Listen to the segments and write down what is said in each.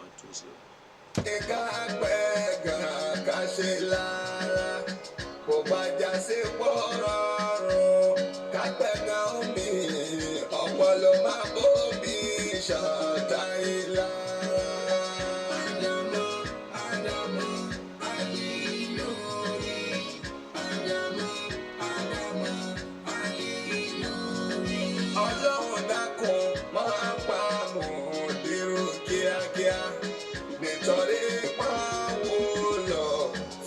1.20. Ìka pẹ̀gàn ká ṣe lára, kò bá já sí pọ̀ rọrùn. Ká pẹ̀gàn omi, ọ̀pọ̀ ló máa bóbi ṣọ̀tá ìlara. Ádámọ̀, Ádámọ̀, Àlì lórí. Ádámọ̀, Ádámọ̀, Àlì lórí. Ọlọ́run dákun máa pa mòdìrú kíákíá nítorí pàwọ́ lọ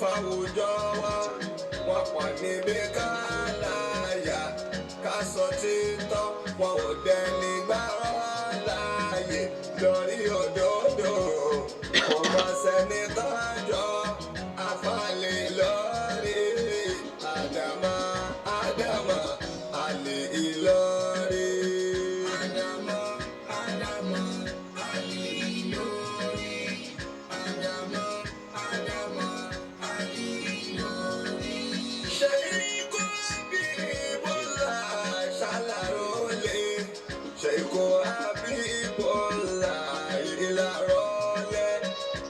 fáwùjọ wa, wọ́n pọ̀ níbi ká láyà ká sọ títọ́, wọn ò dẹni gbárọ́ láàyè lórí òdodo, kò má sẹ́ni tọ́jọ́ àfàlẹ́ lórí. Àdàmà, Àdàmà, Àlè Ìlọrí. Àdàmà, Àdàmà, Àlè Ìlọrí. Àdàmà, Àdàmà, Àlè Ìlọrí. Ṣèkú Bíbọ́lá ṣàlàrólé. Ṣèkú Àbíbọ́lá ìlàrólé.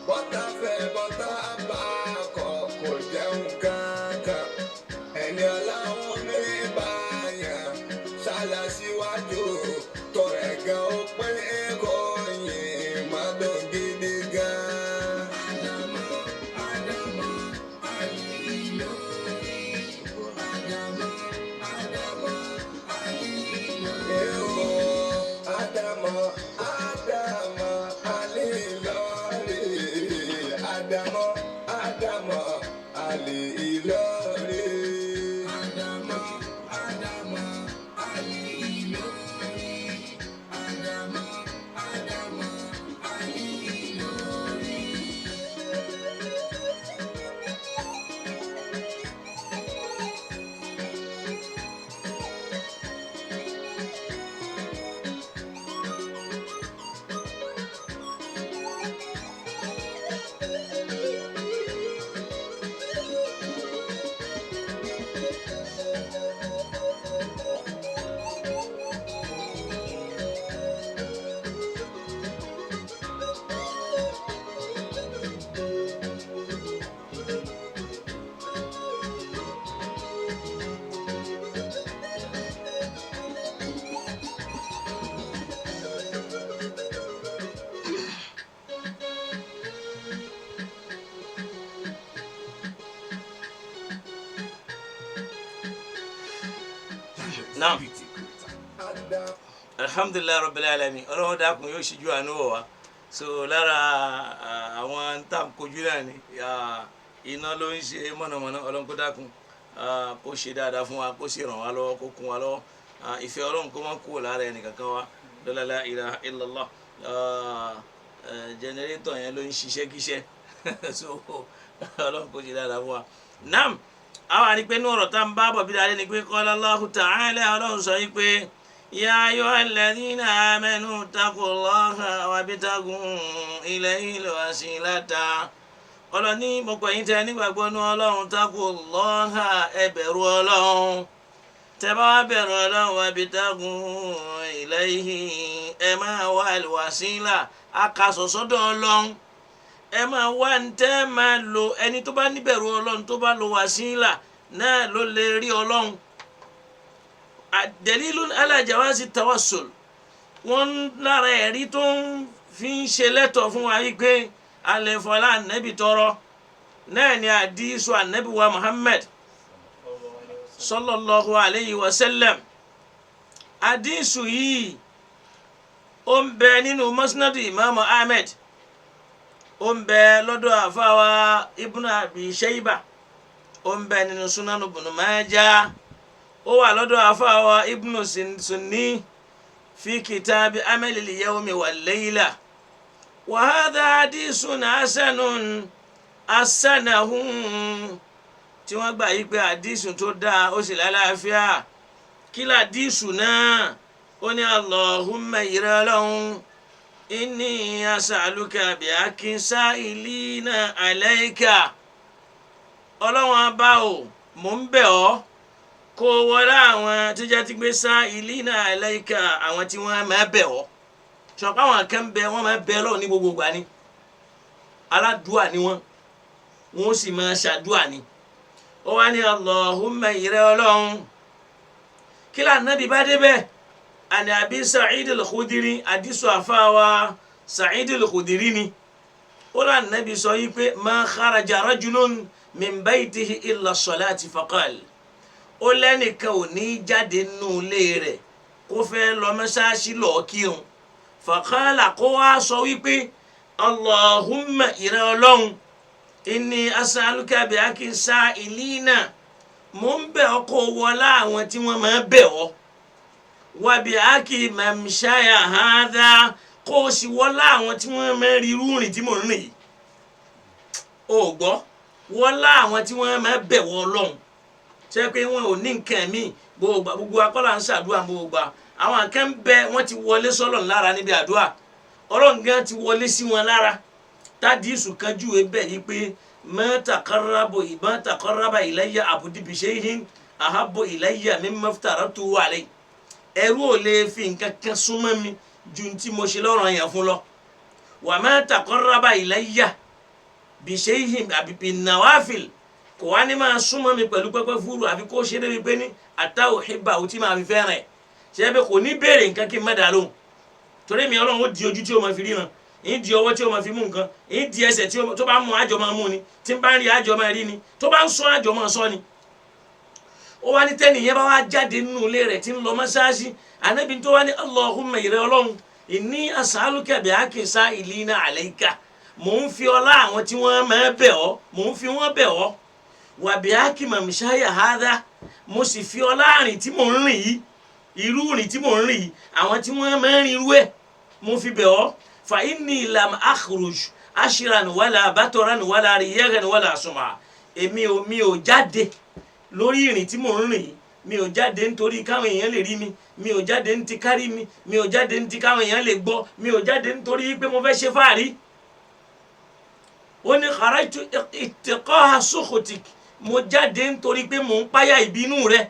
Bọ́tà fẹ́ bọ́tà bá kọ̀ kò jẹun kankan. Ẹni ọlọ́run ní báyà ṣàlàsíwájú tó rẹ̀ gan ó pé kò yìn mọ́tò gidi gan. Ádámọ̀, Ádámọ̀, Àlì Ìlọrí. Ádámọ̀, Ádámọ̀, Àlì Ìlọrí. Ádámọ̀, Ádámọ̀, Àlì Ìlọrí. Ádámọ̀, Ádámọ̀, Àlì Ìlọrí. Ádámọ̀, Ádámọ̀, Àlì Ìlọrí. Ádámọ̀, Ádámọ̀, Àlì Ìlọrí. Naam. Alhamdulilayi rabbil alamin. Ọlọ́run dákun yóò ṣíjú àánú wọ̀ wá. So lára àwọn tá à ń kojú náà ni iná ló ń ṣe mọ̀nàmọ́ná. Ọlọ́run kó dákun kó ṣe dáadáa fún wa, kó sì ràn wá lọ́wọ́, kó kún wa lọ́wọ́. Ìfẹ́ Ọlọ́run kó má kúrò lára ẹnìkankan wa lọ́la la ilaha illallah. Jẹnẹrétọ̀ yẹn ló ń ṣiṣẹ́ kíṣẹ́, so Ọlọ́run kó ṣe dáadáa fún wa. Naam, àwọn àni pé ní ọ̀rọ̀ tá ń bá bọ̀ bí dáadé ni pé qala Allahu ta'ala, Ọlọ́run sọ yìí pé ya ayyuhalladhina amanu taqullaha wabtagu ilayhil wasilata. Ọlọ́ni mo pè yín tẹ́ nígbàgbọ́ nú Ọlọ́run, taqullaha, ẹ bẹ̀rù Ọlọ́run. Tẹ́ bá wá bẹ̀rù Ọlọ́run, wabtagu ilayhi, ẹ máa wá al-wasila, akasọ̀ sọ́dọ̀ Ọlọ́run. Ẹ máa wá ń tẹ́ máa lo. Ẹni tó bá níbẹ̀rù Ọlọ́run, tó bá lo wàsílà náà ló lè rí Ọlọ́run. Dalilun ala jawazi tawassul, wọ́n ń lára ẹ̀rí tó ń fi ń ṣe lẹ́tọ̀ fún wa yìí pé alẹ́ fọlá ànábì tọrọ náà ni àdísù ànábì wa Muhammad sallallahu alayhi wa sallam. Àdísù yìí ó ń bẹ nínú musnad Imam Ahmed, ó ń bẹ lọ́dọ̀ àfáwà Ibn Abi Shayba, ó ń bẹ nínú Sunan Ibn Majah, ó wà lọ́dọ̀ àfáwà Ibn Sunni fi kitabi amalil yawmi wal layla. Wa hadha hadithun hasanun hasanahu, tí wọ́n gbà yí pé àdísù tó dáa, ó sì lálàáfíà. Kí làdísù náà? Ó ní Allahumma, ìrẹ́ Ọlọ́run, inni as'aluka bi haqqi sa'ilina alayka. Ọlọ́run abá o, mò ń bẹ̀ ọ́ kó o wọlé àwọn tó jẹ́ ti gbé sa'ilina alayka, àwọn tí wọ́n máa bẹ̀ ọ́. Sọ̀pọ̀ àwọn kan bẹ, wọ́n máa bẹ Ọlọ́run ní gbogbo ìgbà ni. Aládùúà ni wọ́n, wọ́n sì máa ṣàdúà ni. Ó wá ní Allahumma, ìrẹ́ Ọlọ́run. Kí ló ànábì bá débẹ̀? Àní Abi Sa'id al-Khudri, àdìsọ àfáwa Sa'id al-Khudri ni. Ó lọ ànábì sọ yìí pé ma kharaja rajulun min baytihi illa salati faqal. Ó lẹ́nìkan ò ní jáde nínú ilé rẹ̀ kó fẹ́ lọ mọ́ṣáláṣí lọ́ọ́ kírun, faqala, kó wá sọ wípé Allahumma, ìrẹ́ Ọlọ́run, inni as'aluka bi haqqi sa'ilina, mò ń bẹ̀ ọ́ kó wọlá àwọn tí wọ́n máa bẹ̀ ọ́, wa bi haqqi mamshaya hadha, kó o sì wọlá àwọn tí wọ́n máa rí irú rìn tí mò ń rìn yìí. O gbọ́, wọlá àwọn tí wọ́n máa bẹ̀ wọ́ Ọlọ́run, ṣé pé wọn ò ní nǹkan míì. Gbogbo gbogbo akọ́là ń ṣàdúrà gbogbo. Àwọn kan ń bẹ, wọ́n ti wọlé sọ́lọ̀ lára níbi àdúrà. Ọlọ́run gan ti wọlé sí wọn lára. Tádìsù kan júwe bẹ́ẹ̀ yìí pé ma taqarraba ilayya abdi bi shay'in ahabbu ilayya mimma aftaratuhu alayhi. Ẹrú ò lè fi nǹkan kan súnmọ́ mi ju ti mo ṣe lọ́rọ̀ yẹn fún lọ. Wa ma taqarraba ilayya bi shay'in àbí bin nawafil, kò wá ní máa súnmọ́ mi pẹ̀lú pẹ́pẹ́ fúru, àfi kó ṣe débi pé ní hatta uhibbahu, tí máa fi fẹ́ràn ẹ̀. Ṣe é pé kò ní béèrè nǹkan kí n má dà lóhùn? Torí mi Ọlọ́run ó di ojú tí ó máa fi ríran, ń di ọwọ́ tí ó máa fi mú nǹkan, ń di ẹsẹ̀ tí tó bá mú àjọ máa mú ni, tí ń bá ń rí àjọ máa rí ni, tó bá ń sọ àjọ máa sọ ni. Ó wá ní tẹ́nìyẹn bá wá jáde nínú ilé rẹ̀ tí ń lọ mọ́ṣáláṣí, ànábi tó wá ní Allahumma, ìrẹ́ Ọlọ́run, inni as'aluka bi haqqi sa'ilina alayka, mò ń fi ọlá àwọn tí wọ́n máa bẹ̀ ọ́, mò ń fi wọ́n bẹ̀ ọ́, wa bi haqqi mamshaya hadha, mo sì fi ọlá rìn tí mò ń rìn yìí, irú rìn tí mò ń rìn yìí, àwọn tí wọ́n máa ń rìn irú ẹ̀, mo fi bẹ̀ ọ́. Fa inni lam akhruj ashiran wala batoran wala riyagan wala suma. Èmi ò mi ò jáde lórí ìrìn tí mò ń rìn yìí, mi ò jáde nítorí káwọn èèyàn lè rí mi, mi ò jáde ní ti kárí mi, mi ò jáde ní ti káwọn èèyàn lè gbọ́, mi ò jáde nítorí pé mo fẹ́ ṣe fáàrí. Ó ní kharajtu ittiqaha sukhutik, mo jáde nítorí pé mò ń páyà ìbínú rẹ,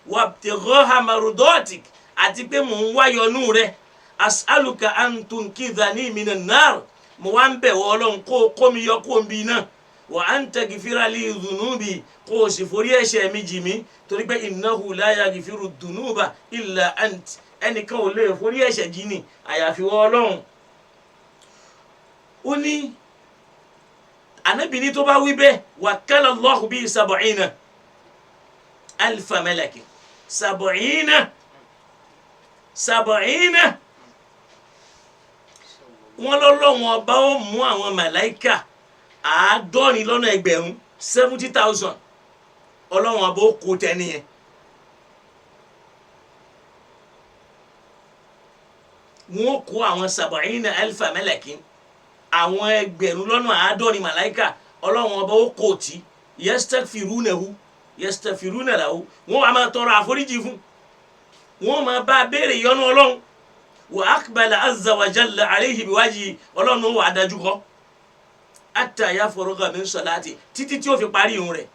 wabtighaha marudatik, àti pé mò ń wáyọnú rẹ. As'aluka an tunkidhani minan nar, mo wá ń bẹ̀ wọ́ Ọlọ́run kó o kó mi yọ kó o bí iná, wa an tagfira li dhunubi, kó o sì forí ẹ̀ṣẹ̀ mi jì mí, torí pé innahu la yaghfiru dhunuba illa ant, ẹnìkan ò lè forí ẹ̀ṣẹ̀ jì ní àyàfi wọ́ Ọlọ́run. Ó ní Ànábì ní tó bá wí bẹ́ẹ̀, wakkala Allahu bihi sab'ina alfa malaki, sab'ina, sab'ina. Wọ́n lọ́lọ́wọ́n ọba ó mú àwọn màláìkà 70,000, 70,000. Ọlọ́wọ́n ọba ó kó tẹ́ni yẹn. Wọ́n kó àwọn sab'ina alfa malakin, àwọn 70,000 màláìkà, ọlọ́wọ́n ọba ó kó tí yastaghfirunahu, yastaghfiruna lahu, wọ́n wà máa tọrọ àforíjì fún, wọ́n máa bá a béèrè ìyọ́nú Ọlọ́run. Wa aqbala azza wa jalla alayhi biwajhi, Ọlọ́run ó wà dájú kọ́ hatta yafruga min salati, títí tí ó fi parí irun rẹ̀.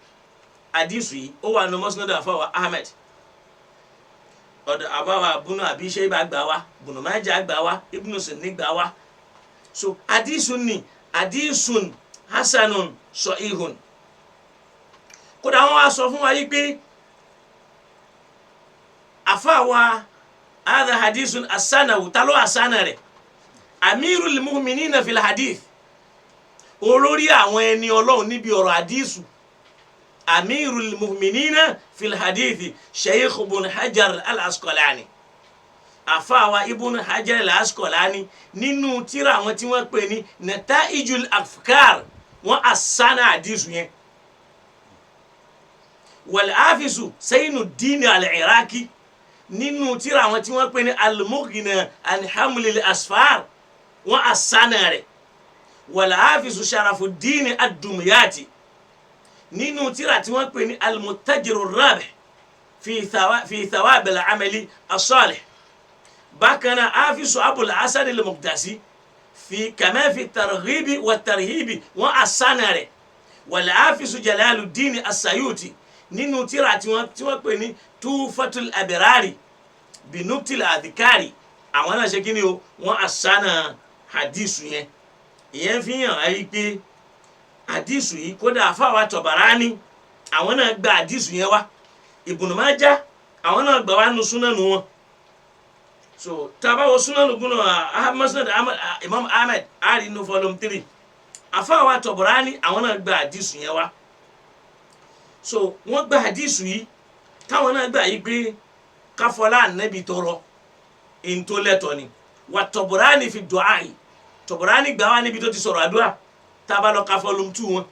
Àdìsù yìí ó wà ní Musnad àfọwà Ahmed, ọ̀dọ̀ àbáwá bunu Abi Shayba gbà wá, Ibn Majah gbà wá, Ibn Sunni gbà wá. So àdìsù ni àdìsùn hasanun sahihun. Kódà wọn wá sọ fún wa yìí pé àfàwà hadha hadithun asanahu, ta ló asana rẹ̀? Amirul mu'minina fil hadith, olórí àwọn ẹni Ọlọ́run níbi ọ̀rọ̀ àdìsù, amirul mu'minina fil hadith, sheikh ibn Hajar al-Asqalani, àfàwà ibn Hajar al-Asqalani, nínú tírà àwọn tí wọ́n pè ní Nata'ijul Afkar, wọ́n asana àdìsù yẹn. Wal hafizu Zainuddin al-Iraqi, nínú tírà àwọn tí wọ́n pè ní al-Mughna an hamlil asfar, wọ́n asana rẹ̀. Wal hafizu Sharafuddin ad-Dumyati, nínú tírà tí wọ́n pè ní al-Muttajiru rabih fi thawab al-amali as-salih. Bákan náà, hafizu Abul Hasan al-Muqdasi, fi kama fi targhibi wa tarhibi, wọ́n asana rẹ̀. Wal hafizu Jalaluddin as-Sayuti, nínú tírà tí wọ́n pè ní Tufatul Abirari binuktil adhikari, àwọn náà ṣe kíni o, wọ́n asana hadisu yẹn. Ìyẹn fi hàn ayé pé àdìsù yìí, kódà àfáwà Tọ̀bàránì, àwọn náà gba àdìsù yẹn wá. Ibn Majah, àwọn náà gbà wá nu súnánù wọn. So tabawo súnánù gúnà Musnad Imam Ahmed ari nu volume 3, àfáwà Tọ̀bàránì, àwọn náà gba àdìsù yẹn wá. So wọ́n gba àdìsù yìí, táwọn náà gbà yìí pé káfọlá ànábì tọrọ ntólẹ́tọ̀ ni. Wà Tọ̀bàránì fi du'a yìí, Tọ̀bàránì gbà wá níbi tó ti sọ̀rọ̀ àdúrà, tába lọ ka volume 2 wọn.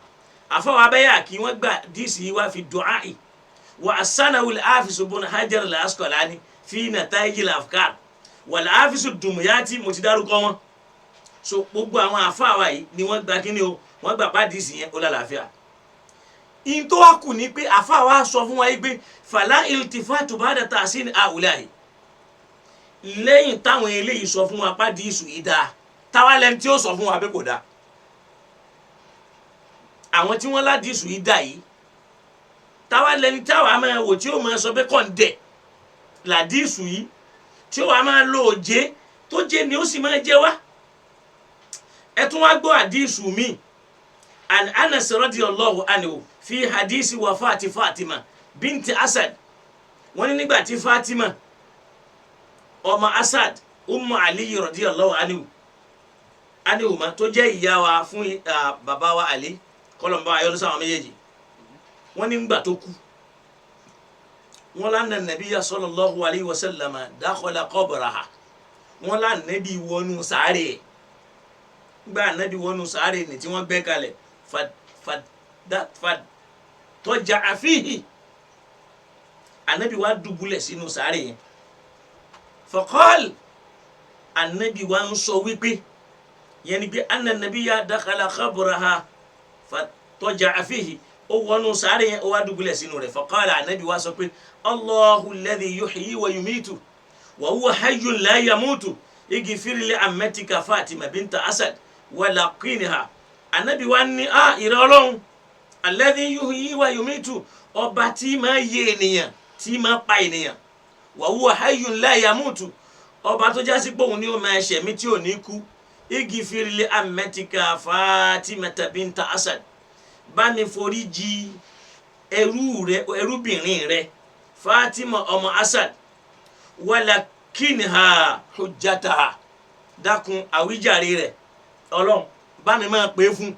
Àfọwọ́ abẹ́yà kí wọ́n gbà díìsì yìí wá fi du'a yìí. Wà asanahu al-Hafiz ibn Hajar al-Asqalani fi Nata'ij al-Afkar wal Hafiz ad-Dumyati, mo ti dárúkọ wọn. So gbogbo àwọn àfáàwà yìí ni wọ́n gba kíni o, wọ́n gbà pa díìsì yẹn ó lálàáfíà. In tó wá kù ní pé àfáàwà sọ fún wa yìí pé fala iltifatu ba'da tahsin ha'ula'i, lẹ́yìn táwọn eléyìí sọ fún wa pa díìsì yìí dáa, táwa lẹni tí ó sọ fún wa pé kò dáa? Àwọn tí wọ́n ládìsù yìí dà yìí, táwa lẹni táwa máa wò tí ó máa sọ pé kọ̀ǹdẹ̀ ládìsù yìí, tí ó wàá máa lo òjé tó jẹ́ ni ó sì máa jẹ́ wá? Ẹ tún wá gbọ́ àdìsù mi. An Anas radiyallahu anhu fi hadisi wafati Fatima binti Asad. Wọ́n ní nígbà tí Fatima ọmọ Asad, Ummu Aliyi radiyallahu anhu tó jẹ́ ìyá wa fún bàbá wa Ali, kọlọmọba ayọ́lú sáwọn méjèèjì, wọ́n ní ngbà tó kú, wọ́n lánàá nàbíyà sallallahu alayhi wa sallama dakhala qabraha, wọ́n lánàá nàbí wọnú sàárè. Ngbà nàbí wọnú sàárè ní tí wọ́n gbẹ́ kalẹ̀, tọ́jà fihi, ànábì wa dùbúlẹ̀ sínú sàárè yẹn. Faqal, ànábì wa ń sọ wípé, yẹn ni pé anna nabiyya dakhala qabraha tọ́jà àfihì, ó wọnú sáré yẹn, ó wá dùbúlẹ̀ sínú rẹ̀. Faqala, ànábì wa sọ pé Allahu alladhi yuhyi wa yumitu wa huwa hayyun la yamutu ighfir li ammatika Fatima binta Asad wa laqinha. Ànábì wa ní a ìrẹ́ Ọlọ́run, alladhi yuhyi wa yumitu, ọba tí máa yé ènìyàn, tí máa pa ènìyàn, wa huwa hayyun la yamutu, ọba tó jásí pé òun ni ó máa ṣẹ̀mí tí ò ní kú, ighfir li ammatika Fatima binta Asad, bá mi forí jì ẹrú rẹ, ẹrúbìnrin rẹ Fatima ọmọ Asad, walakinha hujjataha, dákun àwíjàre rẹ Ọlọ́run bá mi máa pè é fún.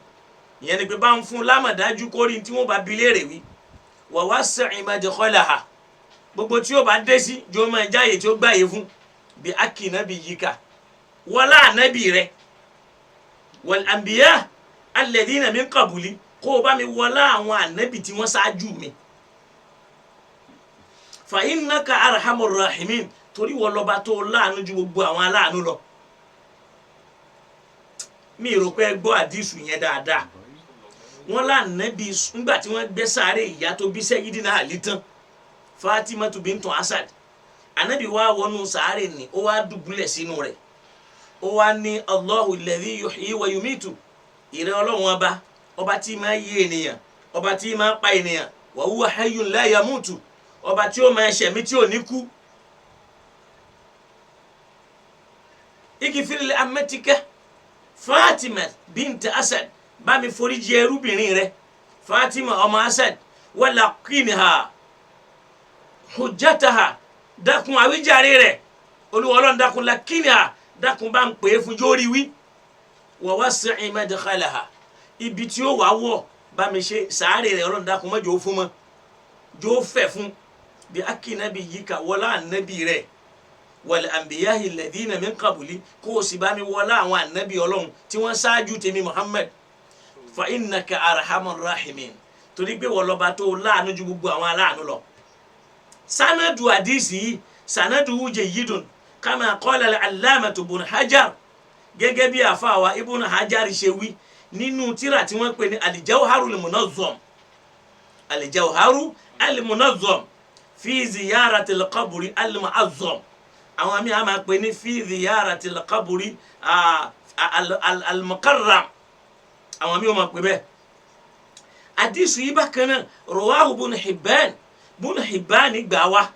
Ìyẹn ni pé bá ń fún lámàdájú kórìí tí wọ́n bá bi léèrè wí, wa wasi' madkhalaha, gbogbo tí ó bá dé sí jọ máa jáyè tí ó gbáyé fún, bí akínàbí yíká wọlá ànábì rẹ, wal anbiya alladhina min qabli, kó o bá mi wọlá àwọn ànábì tí wọ́n ṣáájú mi, fa innaka arhamur rahimin, torí wọ́n lọ́ba tó láàánú ju gbogbo àwọn aláàánú lọ. Mi rò pé gbọ́ àdìsù yẹn dáadáa. Wọ́n lànàbí ńgbà tí wọ́n gbé sáré ìyá tó bí Sayyidina Ali tán, Fatimatu bintu Asad, ànábì wá wọnú sáré ni, ó wá dùbúlẹ̀ sínú rẹ̀, ó wá ní Allahu alladhi yuhyi wa yumitu, ìrẹ́ Ọlọ́run ọba, ọba tí máa yé ènìyàn, ọba tí máa pa ènìyàn, wa huwa hayyun la yamutu, ọba tí ó máa ṣẹ̀mí tí ò ní kú, ighfir li ammatika Fatima binti Asad, bá mi foríjì ẹrúbìnrin rẹ Fatima ọmọ Asad, walaqinha hujjataha, dákun àwíjàre rẹ Olúwa Ọlọ́run, dákun lakinha, dákun bá ń pè é fún jórí wí, wa wasi' madkhalaha, ibi tí ó wàá wọ̀ bá mi ṣe sàárè rẹ̀ Ọlọ́run dákun mọ́ jò fún mọ́ jò fẹ̀ fún, bí akínàbí yìí kà wọlá ànábì rẹ̀ wal anbiya'i alladhina min qabli, kó o sì bá mi wọlá àwọn ànábì Ọlọ́run tí wọ́n ṣáájú tèmi Muhammad, fa innaka arhamur rahimin, torí pé wọ́n lọ́ba tó láàánú ju gbogbo àwọn aláàánú lọ. Sanadu àdìsí yìí sanadu jayyidun kama qala al-allamatu ibn Hajar, gẹ́gẹ́ bí àfàwà Ibn Hajar ṣe wí nínú tírà tí wọ́n pè ní al-Jawharu al-Munazzam, al-Jawharu al-Munazzam fi ziyarati al-qabri al-mu'azzam, àwọn àmì àmà pè ní fi ziyarati al-qabri al-mukarram, àwọn àmì wọn máa pè bẹ́ẹ̀. Àdìsù yìí bákan náà rawahu Ibn Hibban, Ibn Hibban gbà wá,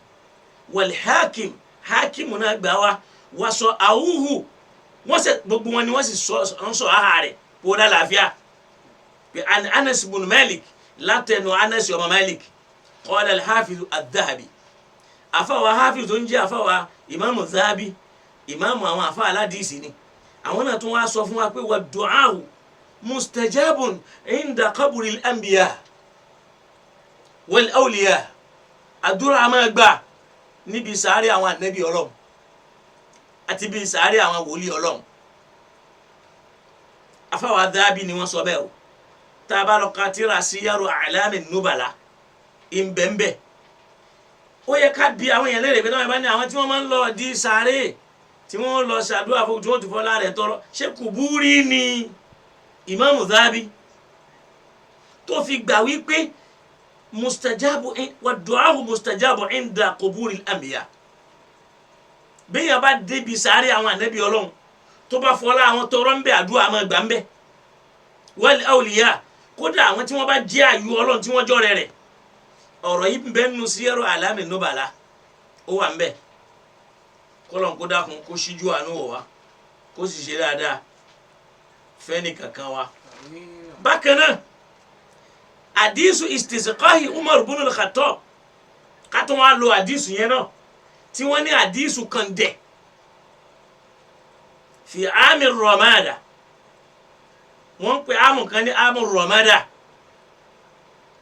wal Hakim, Hakim náà gbà wá, wàsọ àwùhù wọ́n sẹ gbogbo wọn ni wọ́n sì sọ aha rẹ̀. kó lálàáfíà pé Anas ibn Malik, látẹnu Anas ọmọ Malik. Qala al-Hafiz ad-Dhahabi, àfàwà Hafiz tó ń jẹ́ àfàwà ìmáàmù Zahabi, ìmáàmù àwọn àfà aládìsí ni, àwọn náà tún wá sọ fún wa pé wà du'ahu mustajabun inda qabri al-anbiya wal awliya, àdúrà máa gbà níbi sàárè àwọn ànábì Ọlọ́run àti bí sàárè àwọn wòlíì Ọlọ́run. Afáwa Dhahabi ni wọ́n sọ bẹ́ẹ̀ o. Tá a bá lọ ka tírà Siyaru A'lami Nubala, ìbẹ̀ǹbẹ̀ ó yẹ ká bi àwọn èèyàn léèrè pé táwọn ìbá ní àwọn tí wọ́n máa ń lọ di sàárè tí wọ́n lọ ṣàdúrà fún, tí wọ́n ti fọlá rẹ̀ tọrọ, ṣé kùbúrí ni Ìmáàmù Dhahabi tó fi gbà wípé mustajabu wa du'ahu mustajabu inda quburi al-anbiya? Bẹ́ẹ̀ bá débi sàárè àwọn ànábì Ọlọ́run, tó bá fọlá àwọn tọrọ ń bẹ, àdúrà máa gbà ń bẹ. Wal awliya, kódà àwọn tí wọ́n bá jẹ́ àyù Ọlọ́run tí wọ́n jọ rẹ̀ rẹ̀. Ọ̀rọ̀ yìí ń bẹ nínú Siyaru A'lami Nubala, ó wà ń bẹ. Kọ́lọ́n kó dákun kó ṣíjú àánú wọ̀ wá, kó sì ṣe dáadáa fẹ́ni kankan wa. Bákan náà, àdísù istisqahi Umar ibn al-Khattab, ká tó wá lo àdísù yẹn náà tí wọ́n ní àdísù kan dẹ̀ fi àmì rọ̀mádà, wọ́n ń pè àmù kan ní àmù rọ̀mádà.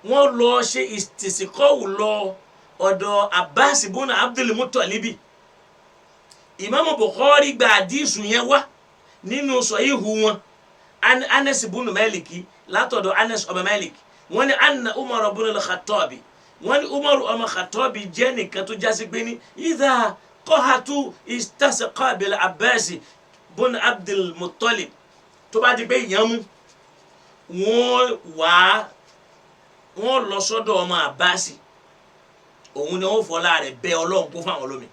Wọ́n lọ ṣe istisqahu lọ ọ̀dọ̀ Abbas ibn Abdul Muttalibi. Ìmáàmù Bukhari gba àdísù yẹn wá nínú sọ̀híhù wọn, Anas ibn Maliki, látọ̀dọ̀ Anas ọmọ Malik. Wọ́n ní anna Umar ibn al-Khattabi, wọ́n ní Umar ọmọ Khattabi jẹ́ nìkan tó jásí pé ní idha qahatu istasqa bil Abbas ibn Abdul Muttalib. Tó bá di pé ìyẹn mú wọ́n wá, wọ́n lọ sọ́dọ̀ ọmọ Abbas, òun ni wọ́n fọlá rẹ̀ bẹ Ọlọ́run kó fáwọn olómi.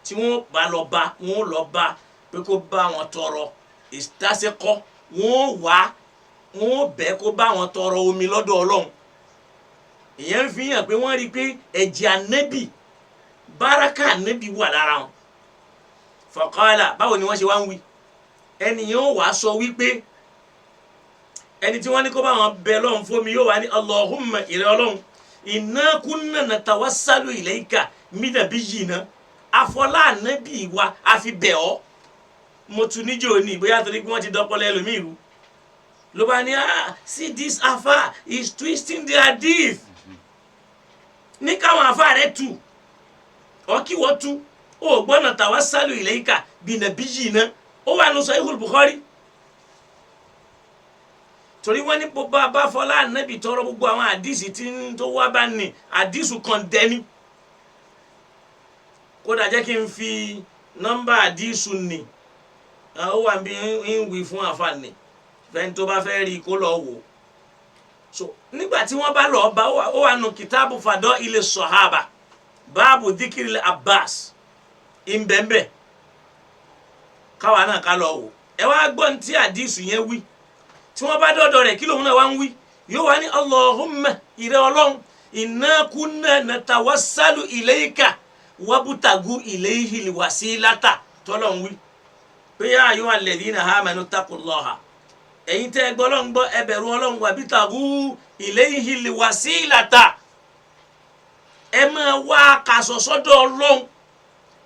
Tí wọ́n bá lọ bá, wọ́n lọ bá pé kó bá wọn tọrọ ìtàsíkọ́, wọ́n wá wọ́n bẹ̀ kó bá wọn tọrọ omi lọ́dọ̀ Ọlọ́run. Ìyẹn ń fi hàn pé wọ́n rí i pé ẹ̀jẹ̀ ànẹ́bì, báràkà ànẹ́bì wà lára wọn. Faqala, báwo ni wọ́n ṣe wá ń wí? Ẹnìyàn ó wàá sọ wípé ẹni tí wọ́n ní kó bá wọn bẹ lọ́hùn fómi yóò wá ní Allahumma, ìrẹ́ Ọlọ́run, inna kunna natawassalu ilayka minabiyyina, afọlá ànẹ́bì wa àfi bẹ̀ ọ́. Mo tún níjó ní bóyá torí pé wọ́n ti dọ́pọ́lọ́ ẹlòmíì rú ló bá ní, ah, see, this afa is twisting the hadith. Ní káwọn afa rẹ tu ọ kí wọ́n tu ó gbọ́nà tawassalu ilayka binabiyyina, ó wà ní Sahihul Bukhari. Torí wọ́n ní bó bá fọlá ànábì tọrọ, gbogbo àwọn àdìsí tí ń tó wá bá ní àdìsù kan dẹni. Kódà jẹ́ kí n fi nọ́mbà àdìsù nì, ó wà bí ń wí fún àǹfààní fẹ́ni tó bá fẹ́ rí i kó lọ wò. So nígbà tí wọ́n bá lọ bá, ó wà nù kìtàbù Fadaili Sọ̀hábà, báàbù dhikri Abbas ìmbẹ̀mbẹ̀, káwa náà ká lọ wò. Ẹ wá gbọ́ ní tí àdìsù yẹn wí. Tí wọ́n bá dọ́dọ̀ rẹ̀, kí lóun náà wá ń wí? Yóò wá ní Allahumma, ìrẹ́ Ọlọ́run, inna kunna natawassalu ilayka wabutagu ilayhi wasilata. Tọ́lọ̀ ń wí pé yá ayyuha alladhina amanu taqullaha, ẹ̀yin tẹ́ ẹ gbọ́ Ọlọ́run gbọ́, ẹ bẹ̀rù Ọlọ́run, wabtagu ilayhi wasilata, ẹ máa wá kàṣọ sọ́dọ̀ Ọlọ́run,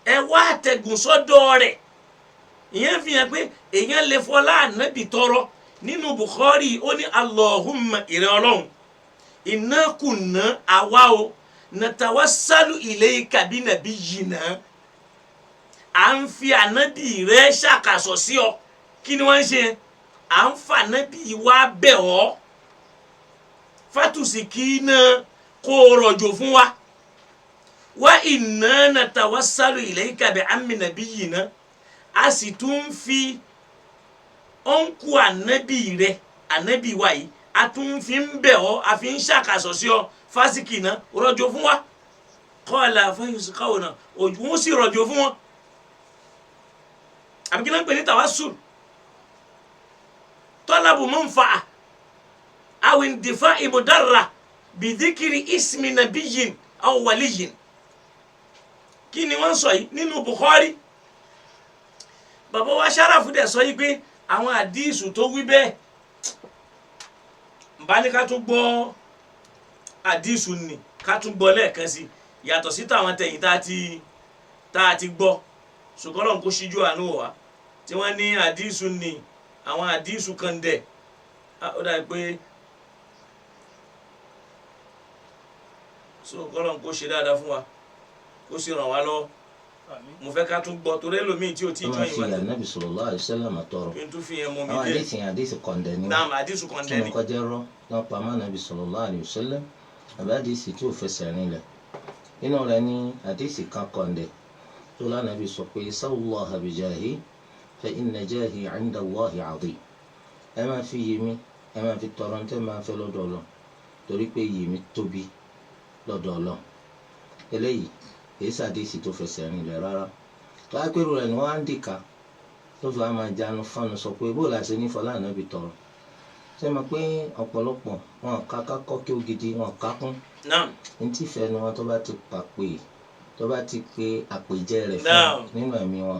ẹ wá àtẹ̀gùn sọ́dọ̀ rẹ̀. Ìyẹn fi hàn pé èèyàn lè fọlá ànábì tọrọ. Nínú Bukhari, ó ní Allahumma, ìrẹ́ Ọlọ́run, inna kunna, àwa o, natawassalu ilayka bi nabiyyina, à ń fi ànábì rẹ ṣàkàsọ̀ sí ọ. Kí ni wọ́n ń ṣe? À ń fa ànábì wá bẹ̀ ọ́, fatusi kí iná kó o rọ̀jò fún wa. Wa inna natawassalu ilayka bi ammi nabiyyina, a sì tún ń fi ọ̀nkú ànábì rẹ, ànábì wa yìí, a tún fi ń bẹ̀ ọ́, a fi ń ṣàkàsọ̀ sí ọ, fásitì náà rọ̀jò fún wa. Qala fayusqawna, òun sì rọ̀jò fún wọn. Àbí kí ló ń pè ní tawassul? Talabu manfa'a aw indifa'i mudarra bidhikri ismi nabiyyin aw waliyyin. Kí ni wọ́n sọ yìí nínú Bukhari? Bàbá wa Ṣáráfù dẹ̀ sọ yìí pé àwọn àdísù tó wí bẹ́ẹ̀ nbá ní ká tún gbọ́ àdísù nì, ká tún gbọ́ lẹ́ẹ̀kan sí, yàtọ̀ sí tàwọn tẹ̀yìn tá a ti gbọ́. Ṣùgbọ́n Ọlọ́run kó ṣíjú àánú wá tí wọ́n ní àdísù nì, àwọn àdísù kan dẹ̀ ó dàbí pé so Ọlọ́run kó ṣe dáadáa fún wa, kó sì ràn wá lọ́wọ́. Mo fẹ́ ká tún gbọ́ torí ẹlòmíì tí o ti wọ́n jọ máa fi ìwà tó Ànábì sallallahu alaihi wasallam tọrọ. Kí n tún fi yẹn mọ mi Àwọn dé. àdìsí yẹn, àdìsí kọ̀ǹdẹ̀ ni wọ́n. Naam, àdìsù kan Tí dẹ̀ wọn ni. kọjá rọ náà pamọ́ Ànábì sallallahu alaihi wasallam àbí àdìsí tí ò fẹsẹ̀ rinlẹ̀. Nínú rẹ̀ ní àdìsí kan kọ̀ǹdẹ̀ tó lánàbì sọ pé sallallahu bijahi fa inna jahi 'inda Allahi 'azim. Ẹ máa fi yìí mi, ẹ máa fi tọrọ ní tẹ́ máa fẹ́ lọ́dọ̀ Ọlọ́run, torí pé yìí mi tóbi lọ́dọ̀ Ọlọ́run. Eléyìí kìí ṣàdìsí tó fẹsẹ̀ rinlẹ̀ rárá. Tó á pérò rẹ̀ ni wọ́n á ń dìka tó fi wá máa jánu fánu sọ pé bó la ṣe ní fọlá Ànábì tọrọ. Ṣé mo pé ọ̀pọ̀lọpọ̀ wọn ká kọ́ kí ó gidi wọn ká kún Naam. ní tí ìfẹ́ ni wọn tó bá ti pàpè tó bá ti pe àpèjẹ rẹ̀ fún Naam. nínú ẹ̀mí wọn.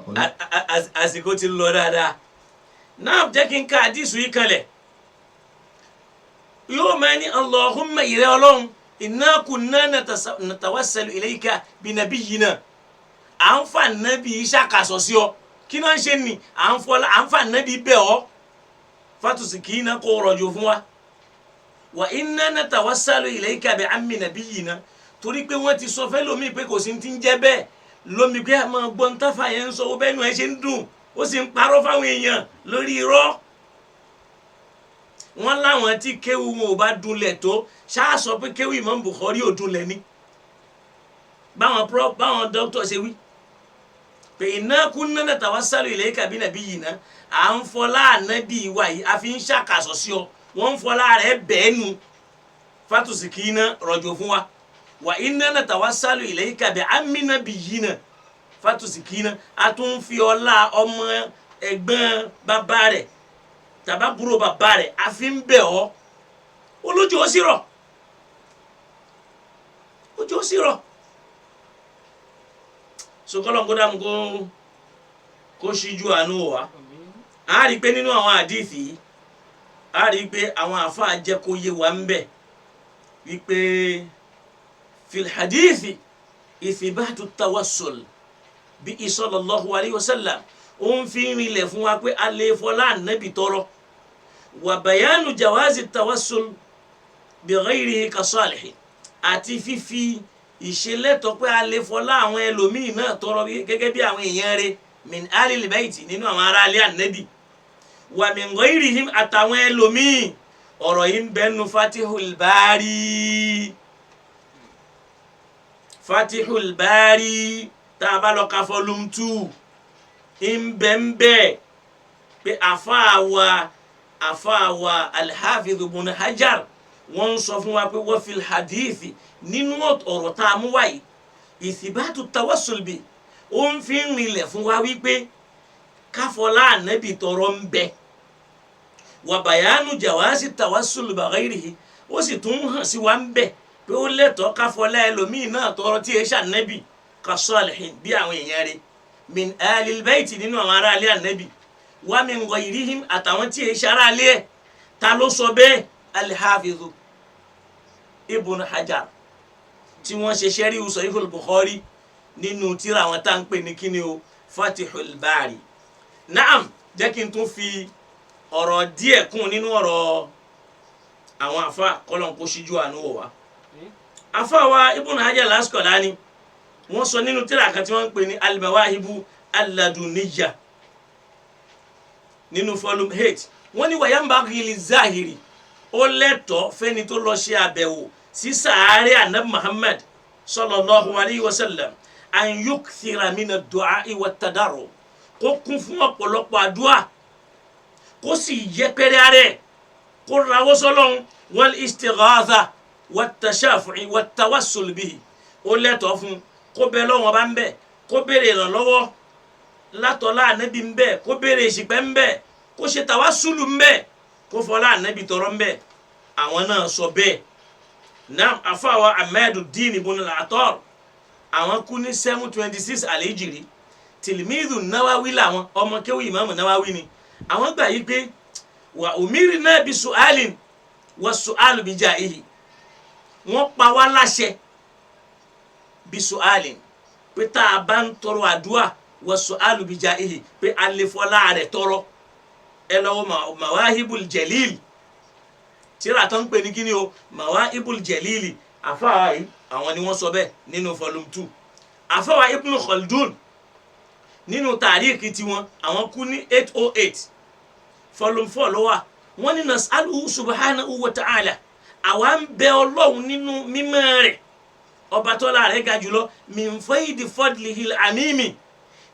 Àsìkò ti lọ dáadáa. Naam, jẹ́ kí n ka àdìsù yìí kalẹ̀. Yóò máa ní Allahumma, ìrẹ́ Ọlọ́run, inna kunna natawassalu ilayka bi nabiyyina. À ń fa nàbí ṣàkàsọ̀ sí ọ. Kí náà ń ṣe ni? À ń fọlá, à ń fa nàbí bẹ̀ ọ́. Fatusi kì í ná kó rọ̀jò fún wa. Wa inna natawassalu ilayka bi ammi nabiyyina. Torí pé wọ́n ti sọ fẹ́ lómi pé kò sí ti ń jẹ́ bẹ́ẹ̀. Lómi pé a máa gbọ́n táfà yẹn ń sọ, ó bẹ́ẹ̀ nu ẹ ṣe ń dùn, ó sì ń parọ́ fáwọn èèyàn lórí irọ́. Wọ́n láwọn tí kéwu wọn ò bá dunlẹ̀ tó ṣáà sọ pé kéwu Imam Bukhari ò dunlẹ̀ ni. Báwọn prof, báwọn dókítà ṣe wí pé inna kunna natawassalu ilayka bi nabiyyina, à ń fọlá ànábì wa yìí, a fi ń ṣàkàsọ̀ sí ọ, wọ́n ń fọlá rẹ̀ bẹ́ẹ̀ nu fatusi kì í ná rọ̀jò fún wa. Wa inna natawassalu ilayka bi ammi nabiyyina fatusi kì í ná, a tún fi ọlá ọmọ ẹ̀gbọ́n bàbá rẹ̀ tàbábúrò bàbá rẹ̀ a fi ń bẹ̀ ọ́. Olójú ó sì rọ̀, ojú ó sì rọ̀. Sokolo kó dàmú kó ṣíjú àánú wa. A rí i pé nínú àwọn àdìsí yìí, a rí i pé àwọn àfáà jẹ́ kó yé wa ń bẹ̀ wípé fil hadithi ithibatu tawassul bí sallallahu alayhi wa sallam, ó ń fi rinlẹ̀ fún wa pé a lè fọlá ànábì tọrọ, wa bayanu jawazi tawassul bi ghayrihi ka salihin, àti fífi ìṣelẹ́tọ̀ pé a lè fọlá àwọn ẹlòmíì náà tọrọ gẹ́gẹ́ bí àwọn èèyàn rẹ̀ min alil bayti, nínú àwọn aráalé ànábì, wa min ghayrihim, àtàwọn ẹlòmíì. Ọ̀rọ̀ yìí ń bẹ nínú Fatihul Bari. Fatihul Bari tá a bá lọ ka volume 2 ń bẹ ń bẹ pé àfáàwà Al-Hafiz Ibn Hajar wọ́n ń sọ fún wa pé wọ́n fi hadithi nínú ọ̀rọ̀ tá a mú wáyé ìsìbátú tawassul bi, ó ń fi rinlẹ̀ fún wa wípé káfọlá ànábì tọrọ ń bẹ, wà bàyánù jawasi tawassul bi ghayrihi, ó sì tún hàn sí wa ń bẹ pé ó lẹ́tọ̀ọ́ káfọlá ẹlòmíì náà tọrọ tí ẹ ṣànábì ka salihin, bí àwọn èèyàn rẹ̀ min alil bayti, nínú àwọn aráalé ànábì, wa min ghayrihim, àtàwọn tí ẹ ṣaráalé ẹ̀. Ta ló sọ bẹ́ẹ̀? Al-Hafiz Ibn Hajar tí wọ́n ṣe sẹ́ríhù Sahihul Bukhari nínú tírà àwọn tá à ń pè ní kíni o, Fatihul Bari. Naam, jẹ́ kí n tún fi ọ̀rọ̀ díẹ̀ kún nínú ọ̀rọ̀ àwọn afa kọ́lọ́n kó ṣíjú àánú wò wá. Afa wa Ibn Hajar al-Asqalani wọ́n sọ nínú tírà kan tí wọ́n ń pè ní Al-Mawahibu Al-Laduniyya nínú volume 8, wọ́n ní wayambaghi liz-zahiri, ó lẹ́tọ̀ọ́ fẹ́ni tó lọ ṣe àbẹ̀wò sí sàárẹ̀ anabi Muhammad sallallahu alayhi wa sallam an yukthira mina du'a'i wa tadarru, kó kún fún ọ̀pọ̀lọpọ̀ àdúrà, kó sì yẹpẹrẹ ara ẹ̀, kó rawọ́ sọ́lọ́run, wal istighatha wat tashafu'i wat tawassul bihi, ó lẹ́tọ̀ọ́ fún kó bẹ lọ́wọ́ bá ń bẹ̀, kó béèrè ìrànlọ́wọ́ látọ̀lá ànábì ń bẹ̀, kó béèrè ìṣìpẹ̀ ń bẹ̀, kó ṣe tàwásùlù ń bẹ̀, kó fọlá ànábì tọrọ ń bẹ̀. Àwọn náà sọ bẹ́ẹ̀. Naam, afáwa Ahmadu Dín ibn al-Attar, àwọn kú ní 726 àlejìrí. tìlímìdù Nawawi làwọn ọmọ kéwù ìmáàmù Nawawi ni àwọn gbà yí pé wà umirna bi su'alin wa su'alu bi ja'ihi wọ́n pa wá láṣẹ bi su'alin pé tá a bá ń tọrọ àdúrà wa su'alu bi ja'ihi pé alẹ́fọ́lá rẹ̀ tọrọ ẹ lọ́wọ́ mawahibul jalil tíra tó ń pè ní kíni o mawahibul jalili àfáà yìí àwọn ni wọ́n sọ bẹ́ẹ̀ nínú volume 2 àfáà Ibn Khaldun nínú tàríkì tiwọn àwọn kú ní 808 volume 4 ló wà wọ́n ní nasaluhu subhanahu wa ta'ala àwa ń bẹ Ọlọ́run nínú mímọ́ rẹ̀ ọba tọ́lá rẹ̀ ga jùlọ min faydi fadlihil amimi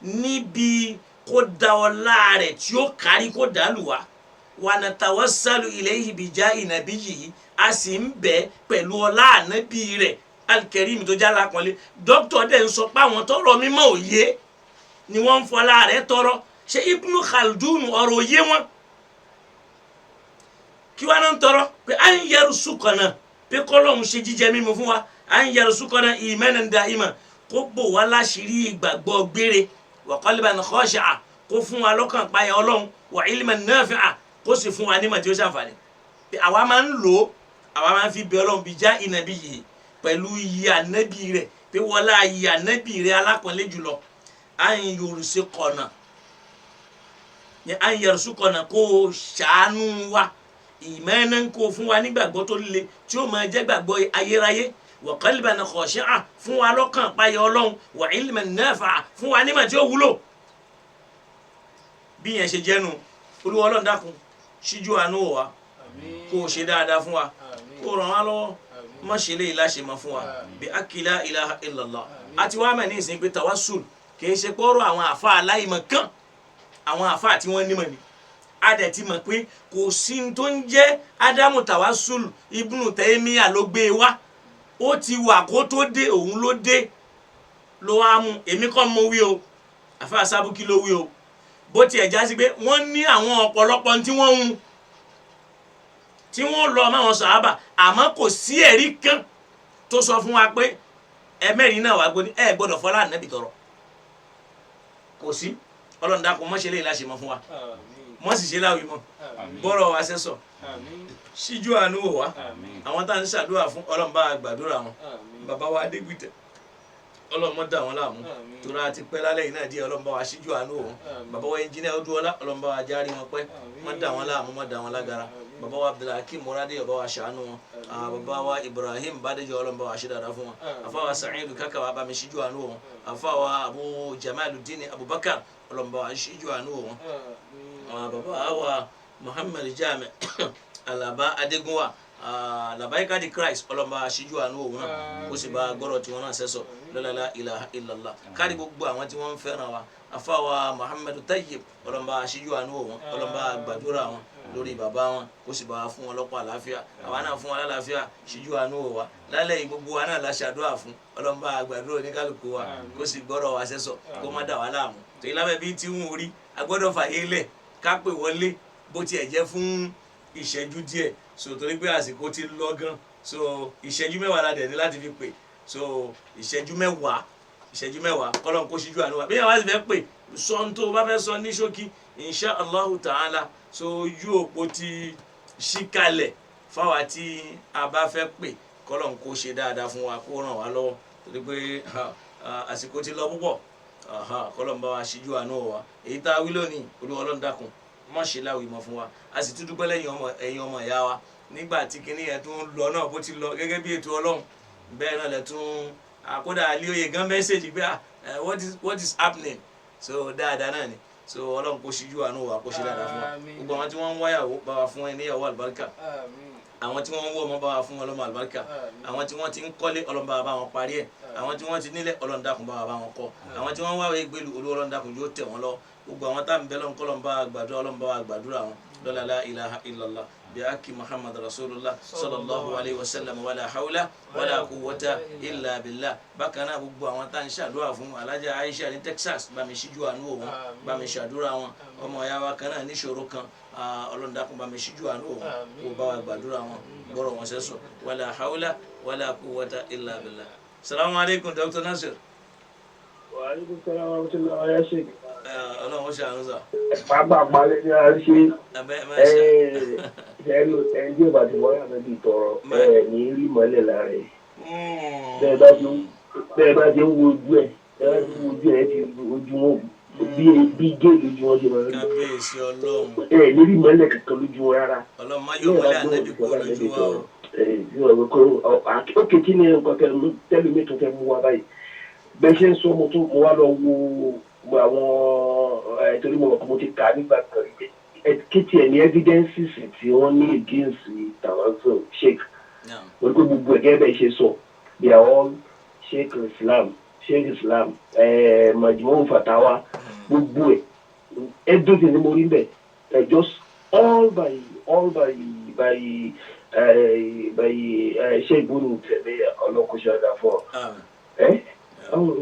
níbi kó da ọlá rẹ̀ tí ó kárí kó dàlù wá wa natawassalu ilayhi bijahi nabiyyihi a sì ń bẹ pẹ̀lú ọlá ànábì rẹ̀ alkerim tó já lápọ̀nlé. Dókítà dẹ̀ ń sọ pé àwọn tọrọ mímọ́ òye ni wọ́n ń fọlá rẹ̀ tọrọ. Ṣé Ibn Khaldun ọ̀rọ̀ òye wọn kí wọn náà ń tọrọ pé à ń yẹrù sùkànnà pé kọ́lọ́hún ṣe jíjẹ mímu fún wa, à ń yẹrù sùkànnà imanan da'ima kó bò wá láṣìírí ìgbàgbọ́ gbére, wa qalban khashi'a kó fún wa lọ́kàn páyà Ọlọ́run, wa ilman nafi'a kó sì fún wa nímọ̀ tí ó ṣàǹfààní. Àwa máa ń lò ó, àwa máa ń fi bẹ Ọlọ́run bí já ìnàbí yìí pẹ̀lú iye ànábì rẹ̀ pé wọlá iye ànábì rẹ̀ alápọ̀nlé jùlọ à ń yorùsí kọ̀nà à ń yorùsí kọ̀nà kó o ṣàánú wa ìmọ̀ẹ́nà kó o fún wa nígbàgbọ́ tó le tí ó máa jẹ́ gbàgbọ́ ayérayé, wa qalban khashi'a fún wa lọ́kàn páyà Ọlọ́run, wa ilman nafi'a fún wa nímọ̀ tí ó wúlò. Bí yẹn ṣe jẹ́nu Olúwa Ọlọ́run dákun ṣíjú àánú wò wá kó o ṣe dáadáa fún wa kó o ràn wá lọ́wọ́ má ṣe lè láṣẹ mọ́ fún wa bí akila ilaha illallah. Àti wàá mọ̀ ní ìsìn pé tawassul kì í ṣe pọ́rọ̀ àwọn àfa aláìmọ̀ kan, àwọn àfa tí wọ́n nímọ̀ ni. A dẹ̀ ti mọ̀ pé kò sí ní tó ń jẹ́ Ádámù tawassul Ibnu Taymiyyah ló gbé e wá, ó ti wà kó tó dé, òun ló dé ló wá mú. Èmi kọ́ mo wí o, àfa Sábúkí ló wí o, bó tiẹ̀ já sí pé wọ́n ní àwọn ọ̀pọ̀lọpọ̀ tí wọ́n ń tí wọ́n lọ máwọn sàhábà, àmọ́ kò sí ẹ̀rí kan tó sọ fún wa pé ẹ̀mẹ́rin náà wà gbóni ẹ̀ gbọ́dọ̀ fọlá ànábì tọrọ, kò sí. Ọlọ́run dákun mọ́ ṣe léyìí láṣẹ mọ́ fún wa, mọ́ sì ṣe láwìí mọ́ bọ́rọ̀ wa ṣe sọ síjú àánú wò wá. Àwọn tá à ń ṣàdúrà fún Ọlọ́run bá gbàdúrà wọn, bàbá wa Adégbìtẹ̀ Ọlọ́run mọ́ dà wọ́n láàmú tora ti pẹ́ lálẹ́ yìí náà díẹ̀, Ọlọ́run bá wa síjú àánú wò wọ́n. Bàbá wa ẹnjìnìá Odúọlá Ọlọ́run bá wa járí wọn pẹ́, mọ́ dà wọ́n láàmú, mọ́ dà wọ́n lágara. Bàbá wa Abdulhakeem Murade ọba wa ṣàánú wọn, bàbá wa Ibrahim Bádéjọ Ọlọ́run bá wa ṣe dáadáa fún wọn, àfa wa Sa'idu Kaka wa bá mi síjú àánú wò wọn, àfa wa Abu Jamaluddin Abubakar Ọlọ́run bá wa síjú àánú wò wọn, bàbá wa Muhammad Jami Alaba Adegunwa Labaika di Christ Ọlọ́run bá wa síjú àánú wò wọn náà, ó sì bá gbọ́rọ̀ tí wọ́n náà sẹ́sọ̀ lọ́lá ilaha illallah. Kárí gbogbo àwọn tí wọ́n ń fẹ́ràn wa, àfa wa Muhammadu Tayyib Ọlọ́run bá wa síjú àánú wò wọn, Ọlọ́run bá wa gbàdúrà wọn lórí bàbá wọn, kó sì bá wa fún wọn lọ́pọ̀ àlàáfíà, àwa náà fún wọn lálàáfíà, síjú àánú wò wá lálẹ́ yìí gbogbo wa náà la ṣàdúrà fún, Ọlọ́run bá wa gbàdúrà oníkálukú wa kó sì gbọ́rọ̀ wa sẹ́sọ̀ kó má dà wá láàmú. Torí lábẹ́ bí tí ń rí a gbọ́dọ̀ fàyè lẹ̀ ká pè wọlé bó tiẹ̀ jẹ́ fún ìṣẹ́jú díẹ̀, so torí pé àsìkò ti lọ gan, so ìṣẹ́jú mẹ́wàá la dẹ̀ ní láti fi pè, so ìṣẹ́jú mẹ́wàá kọ́lọ́n kó ṣíjú àánú wa. Bí àwọn àti fẹ́ pè sọ ohun tó o bá fẹ́ sọ ní ṣókí insha Allahu ta'ala, so ojú òpó ti ṣí kalẹ̀ fáwa tí a bá fẹ́ pè, kọ́lọ́n kó ṣe dáadáa fún wa kó ràn wá lọ́wọ́ torí pé àsìkò ti lọ púpọ̀, kọ́lọ́n bá wa ṣíjú àánú wa. Èyí tá a wí lónìí Olúwa Ọlọ́run dákun má ṣe láwìí mọ́ fún wa. A sì tún dúpẹ́ lẹ́yìn ẹ̀yin ọmọ ìyá wa nígbà tí kinní yẹn tún lọ náà bó ti lọ gẹ́gẹ́ bí ètò Ọlọ́run, bẹ́ẹ̀ náà lẹ̀ tún àkódà alíoyè gan mẹ́sẹ̀gì pé what is happening, so dáadáa náà ni. So Ọlọ́run kó ṣíjú àánú wa kó ṣe dáadáa fún wa. Gbogbo àwọn tí wọ́n ń wáyàwó bá wa fún ẹ níyàwó àlùbáríkà, àwọn tí wọ́n ń wọ́ ọmọ bá wa fún wọn lọ́mọ àlùbáríkà, àwọn tí wọ́n ti ń kọ́lé Ọlọ́run bá wa bá wọn parí ẹ̀, àwọn tí wọ́n ti nílẹ̀ Ọlọ́run dákun bá wa bá wọn kọ́, àwọn tí wọ́n ń wáwé gbèlú Olúwa Ọlọ́run dákun yóò tẹ̀ wọ́n lọ. Gbogbo àwọn tá à ń bẹ lọ́n kọ́lọ́n bá wa gbàdúrà Ọlọ́run bá wa gbàdúrà wọn lọ́la la ilaha illallah bí aki Muhammad rasulullah sallallahu alayhi wa sallam wala hawla wala quwwata illa billah. Bákan náà gbogbo àwọn tá à ń ṣàdúrà fún Alhaja Aisha ní Texas bá mi ṣíjú àánú wò wọn, bá mi ṣàdúrà wọn. Ọmọ ìyá wa kan náà níṣòro kan, Ọlọ́run dákun bá mi ṣíjú àánú wò wọn kó bá wa gbàdúrà wọn gbọ́rọ̀ wọn sẹ́sọ̀ wala hawla wala quwwata illa billah. Salamu alaykum Dr. Nasir. Wàhálà sàlámù wa ya sheik. Ọlọ́run ó ṣàánú sà. Pápá palẹ̀ ní a ṣe Ẹ máa ṣe. ẹnu ẹni tí ó bá ti wọ́n yàtọ̀ bí tọrọ ẹ ní rí mọ́lẹ̀ lára ẹ̀. Bẹ́ẹ̀ bá ti ń wo ojú ẹ̀, bẹ́ẹ̀ bá ti ń wo ojú ẹ̀ ti ojú wọn bí géèlì ojú wọn ṣe máa ń rí. Kábíyèsí Ọlọ́run. Ẹ ní rí mọ́lẹ̀ kankan lójú wọn rárá. Ọlọ́run má yọ mọ́lẹ̀ ànábì kúrò lójú wa o. Ókè, kí ni nǹkan tẹ́lẹ̀ mi tó fẹ́ mú wa báyìí? Bẹ́ẹ̀ ṣe ń sọ, mo tún mo wá lọ wo àwọn ẹ, torí mo mọ̀ pé mo ti kà á nígbà kan rí pé kí tiẹ̀ ní evidences tí wọ́n ní against tawassul sheikh. Wọ́n pé gbogbo ẹ̀ gẹ́gẹ́ bẹ́ẹ̀ ṣe sọ, they are all Sheikh Islam, Sheikh Islam, Majmu Fatawa, gbogbo ẹ̀, everything ni mo rí bẹ́ẹ̀, just all by Sheikh Bunu tẹ̀lé ọlọ́kọ̀ṣọ́ àdàfọ̀ ẹ̀. Oh,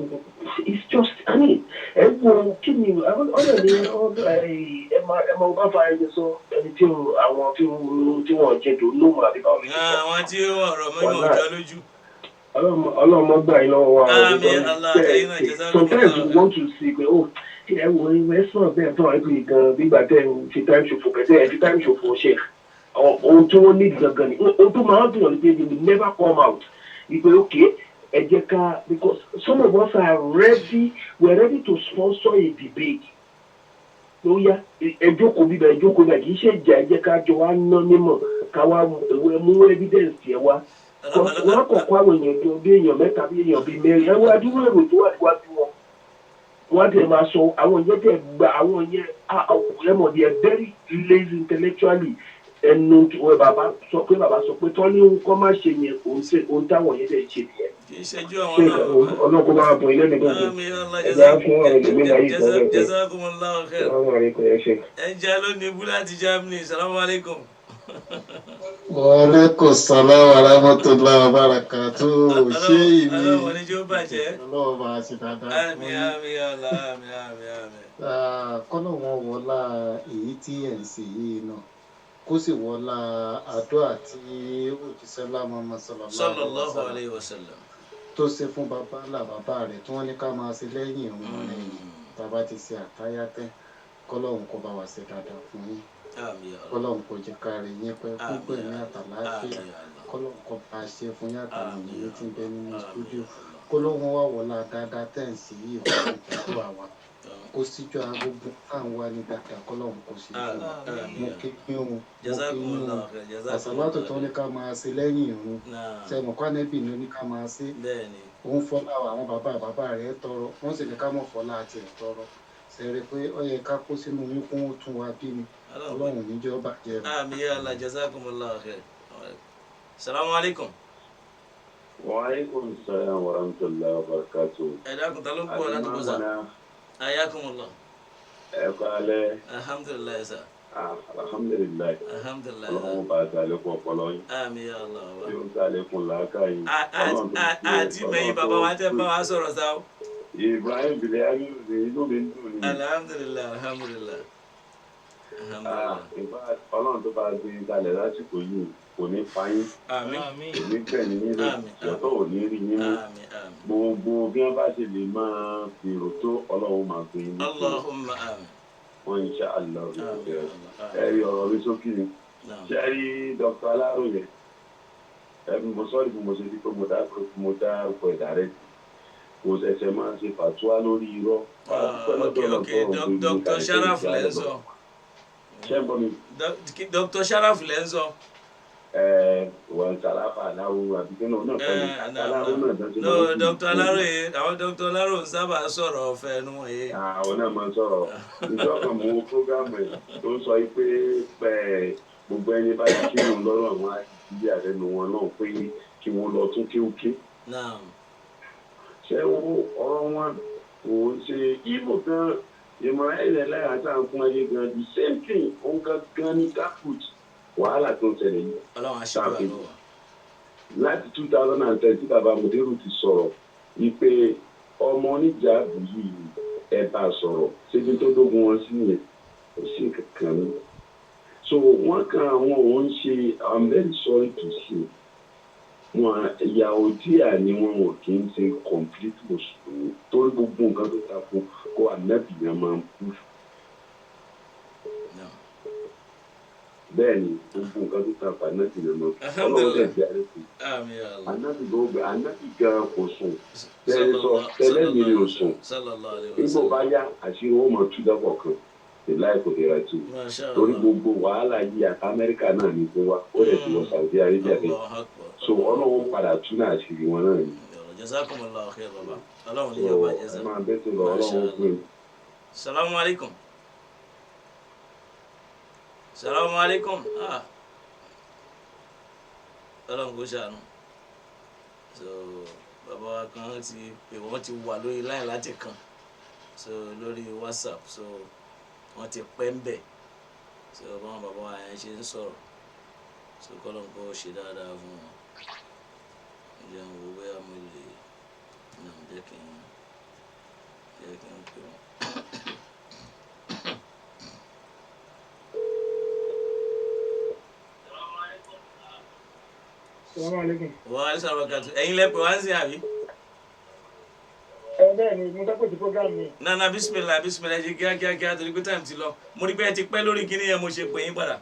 it's just, I mean, ẹ wo kí ni ọ̀rẹ́ mi, ẹ máa bá fa ẹni sọ ẹni tí àwọn tí wọ́n jẹ tó lóhùn àbí báwo ló ṣe sọ. Àwọn tí ọ̀rọ̀ mímọ̀ jọ lójú. Ọlọ́mọ gbà yín lọ́wọ́ wa. Àmín Allah, àtẹ̀yìn náà jẹ́. Sometimes you want to see pé oh, ẹ wo ẹ sọ̀rọ̀ bẹ́ẹ̀ tán, ẹ pé gan gbígbà tẹ́ ẹ fi time ṣòfò bẹ́ẹ̀, ẹ fi time ṣòfò ṣe ohun tí wọ́n ní gangan ni ohun tó máa ń dùn ní pé they will never come out ìpè okay, ẹ jẹ́ ká, because some of us are ready, we are ready to sponsor a debate. Ló yá, ẹ jókòó bíbẹ, ẹ jókòó bíbẹ, kì í ṣe ìjà, ẹ jẹ́ ká jọ wá ná nímọ̀, ká wá mú evidence tiẹ̀ wá. Wọ́n kọ̀ kó àwọn èèyàn jọ bí èèyàn mẹ́ta, bí èèyàn bíi mẹ́rin, ẹ wá dúró, èrò tó wà níwájú wọn, wọ́n á tẹ̀ máa sọ àwọn yẹn tẹ̀ gba àwọn yẹn ẹ mọ̀, they are very lazy intellectually. Ẹnu bàbá sọ pé tọ́ni kọ́ má ṣe yẹn, òun táwọn yẹn tẹ̀ ṣe nìyẹn. Kì í ṣẹ́jú àwọn náà. Ọlọ́kọ̀ bá bọ̀ ilé nìkan kù. Ẹ̀jẹ̀ á fún ọ̀rọ̀ ìlú náà yìí kan bẹ́ẹ̀. Jazakumullahu khair. Assalamu alaikum, ẹ ṣe. Ẹ jẹ́ lónìí ibú láti Germany. Salamu alaikum. Wa alaikum salam wa rahmatullahi wa barakatuh. Ṣé ìmí Ọlọ́run ní jó bàjẹ́. Ọlọ́run máa ṣe dáadáa fún Àmín. yín. Àmín Allah, àmín, àmín, àmín. Kọ́nà wọn wọlá èyí tí ẹ̀ ń ṣe yìí náà, kó sì wọlá àdúrà tí òjíṣẹ́ ńlá Muhammad sallallahu Sallallahu alayhi wa sallam. tó ṣe fún bàbá ńlá bàbá rẹ̀ tí wọ́n ní ká máa ṣe lẹ́yìn ìrun rẹ̀ yìí, tá a bá ti ṣe àtáyá tẹ́, kọ́lọ́hún kó bá wa ṣe dáadáa fún yín. Àmín ya Allah. Kọ́lọ́hún kó jẹ́ ká rí yín pẹ́ púpọ̀ ní àtàláfíà. Àmín ya Allah. Kọ́lọ́hún kó bá a ṣe fún yín àtàwọn ènìyàn tí ń bẹ nínú Àmín stúdíò. ya Allah. Kọ́lọ́hún wà wọlá dáadáa tẹ̀ ń ṣe yìí, kó gbàdúrà wa, kó síjú agbógun tá à ń wá ní dáadáa, kọ́lọ́hún kó ṣe fún wa. Àmín. Mo kí yín o, mo kí yín o. Jazakumullahu khair. Àsàlátù tó ní ká máa ṣe lẹ́yìn ìrun, Naam. sẹ́mu kánẹ́bì ní ó ní ká máa ṣe. Bẹ́ẹ̀ni. Òun fọlá àwọn bàbá bàbá rẹ̀ tọrọ, wọ́n sì ní ká mọ̀ fọlá àti ẹ̀ tọrọ sẹ́rẹ̀ pé ó yẹ ká kó sínú yín kún ó tún wa bí ni. Ọlọ́run níjọ́ bàjẹ́ o. Àmín ya Allah. Jazakumullahu khair. Salamu alaikum. Wa alaikum salam wa rahmatullahi wa barakatuh. Ẹ dákun, ta ló ń pọ̀ láti bọ̀ sá? Ayakumullah. Ẹ kálẹ́. Alhamdulilayi sa. Alhamdulilayi. Alhamdulilayi. Ọlọ́run bá a sàlékún ọpọlọ yín. Àmín ya Allah. Yóò sàlékún làákà yín. Àti mẹ́yìn bàbá wa tẹ́ bá wa sọ̀rọ̀ sá o. Ibrahim Bilẹ̀ Aminu ní inú mi ń dùn ní. Alhamdulilayi, alhamdulilayi. Alhamdulilayi. Ọlọ́run tó bá gbé kalẹ̀ lásìkò yìí kò ní pa yín. Àmín. Kò ní gbẹ̀mí yín lọ. Àmín. Yọ̀tọ̀ ò ní rí yín mú. Àmín, àmín. Gbogbo bí wọ́n bá ṣe lè máa gbèrò tó, Ọlọ́run máa gbé yín. Allahumma àmín. Wọ́n insha Allah. Àmín. Ẹ rí ọ̀rọ̀ mi sókè ni. Naam. Ṣé rí Dr. Aláròyé? Ẹbí mo sọ́ọ̀rì bí mo ṣe di pé mo dárúkọ ẹ̀dá rẹ̀, kò ṣẹ̀ṣẹ̀ máa ń ṣe fàtúwá lórí irọ́. Ok, Dr. Sharaf lẹ́ ń sọ. Ṣé ń bọ́ mi? Dr. Sharaf lẹ́ ń sọ. Ẹ wọ́n sàláfà aláwo àbíkẹ́ náà náà kọ́ni aláwo náà tó ti No, Dr. Aláròyé, àwọn Dr. Aláròyé ń sábà sọ̀rọ̀ ọ̀fẹ́ ẹnu wọ̀nyí. Àwọn náà máa ń sọ̀rọ̀ ìjọ kan. Mú program ẹ̀ tó ń sọ pé gbogbo ẹni bá ti kírun lọ́rọ̀ àwọn àti àrẹnu wọn náà pé kí wọ́n lọ tún kéwké. Naam. Ṣé ọ̀rọ̀ wọn kò ń ṣe ibo gan ìmọ̀ràn ẹ̀rẹ̀ láyà tá à ń fún ayé gan, the same thing, òun gangan ní kaput wàhálà tó ń ṣẹlẹ̀ yìí. Ọlọ́run aṣíwájú àlọ́ wa. Láti 2010 tí bàbá Mùdírù ti sọ̀rọ̀ wípé ọmọ oníjàábù yìí, ẹ bá a sọ̀rọ̀ síbi tó dógun wọn sí yẹn, kò sí kankan ní. So wọ́n kan àwọn òun ṣe, I'm very sorry to say, Wọn Yahudiya ni wọn ò kì í ṣe complete mùsùlùmí torí gbogbo nǹkan tó tako kó ànábì yẹn máa ń kú. Naam. Bẹ́ẹ̀ ni gbogbo nǹkan tó tako ànábì yẹn máa ń kú. Ọlọ́run dẹ̀ bí alẹ́ sí. Àmín ya Allah. Ànábì gan ànábì gan kò sùn. Bẹ́ẹ̀ sọ tẹ́lẹ̀ mi ò sùn. Sallallahu alaihi Nígbà wasallam. bá yá àṣírí wọn máa tú lọ́pọ̀ kan. Ìláì kò dé ra tù. Masha Torí Allah. gbogbo wàhálà yìí àti Amẹ́ríkà náà ní kó wá. Ó dẹ̀ ti wọ Saudi Arabia bẹ́ẹ̀. Allahu akbar. So Ọlọ́run padà tú náà àṣírí wọn náà ni. Jazakumullahu khair baba. Ọlọ́run ní So yóò bàjẹ́ ẹ sá. máa bẹ́ tó lọ Ọlọ́run fún mi. Salamu alaikum. Salamu alaikum. Ah. Ọlọ́run kò ṣàánú. So bàbá wa kan ti pè wọ́n ti wà lórí line láti kan. So lórí WhatsApp so wọ́n ti pẹ́ ń bẹ̀. So báwọn bàbá wa yẹn ṣe ń sọ̀rọ̀. So kọ́lọ́n kò ṣe dáadáa fún wọn. Ǹjẹ́ n wo bóyá mo lè nà jẹ́ kí n pè wọ́n. Salaam alaikum. Wọ́n á sọ̀rọ̀ kàtó ẹ̀yin lẹ́pẹ̀ wá ń sìn àbí. Ẹ bẹ́ẹ̀ ni mo fẹ́ pèsè program mi. Nana bisimilah bisimilah ẹ ṣe kíákíá kíá torí pé time ti lọ. Mo rí pé ẹ ti pẹ́ lórí kíní yẹn mo ṣe pè yín padà.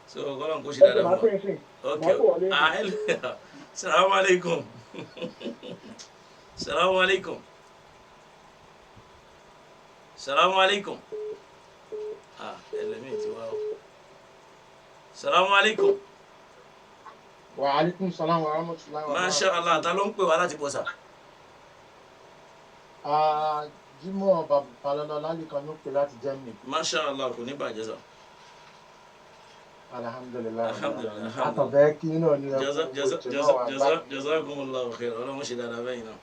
So kọ́lọ́n kò ṣe Ẹ ṣe dáadáa máa fún pè wa. é sìn. Ok. Màá pè wọlé. Ah, hello. Salaam alaikum. Salaam alaikum. Salaam alaikum. Ah, ẹlòmíì ti wá o. Salaam alaikum. Wa alaikum salam wa rahmatullahi wa Masha Allah, ta ló ń pè wá láti bọ̀ sà? Ah, Jimoh Babalọlá Lálẹ́kan ló pè láti Germany. Masha Allah, kò ní bàjẹ́ sà. Alhamdulilayi. Alhamdulillah. Àtọ̀fẹ́ kí náà ní Jaza ẹkún jaza ètò jaza náà wà jaza báyìí. jazakumullahu khair. Ọlọ́run ṣe dáadáa bẹ́yìn náà.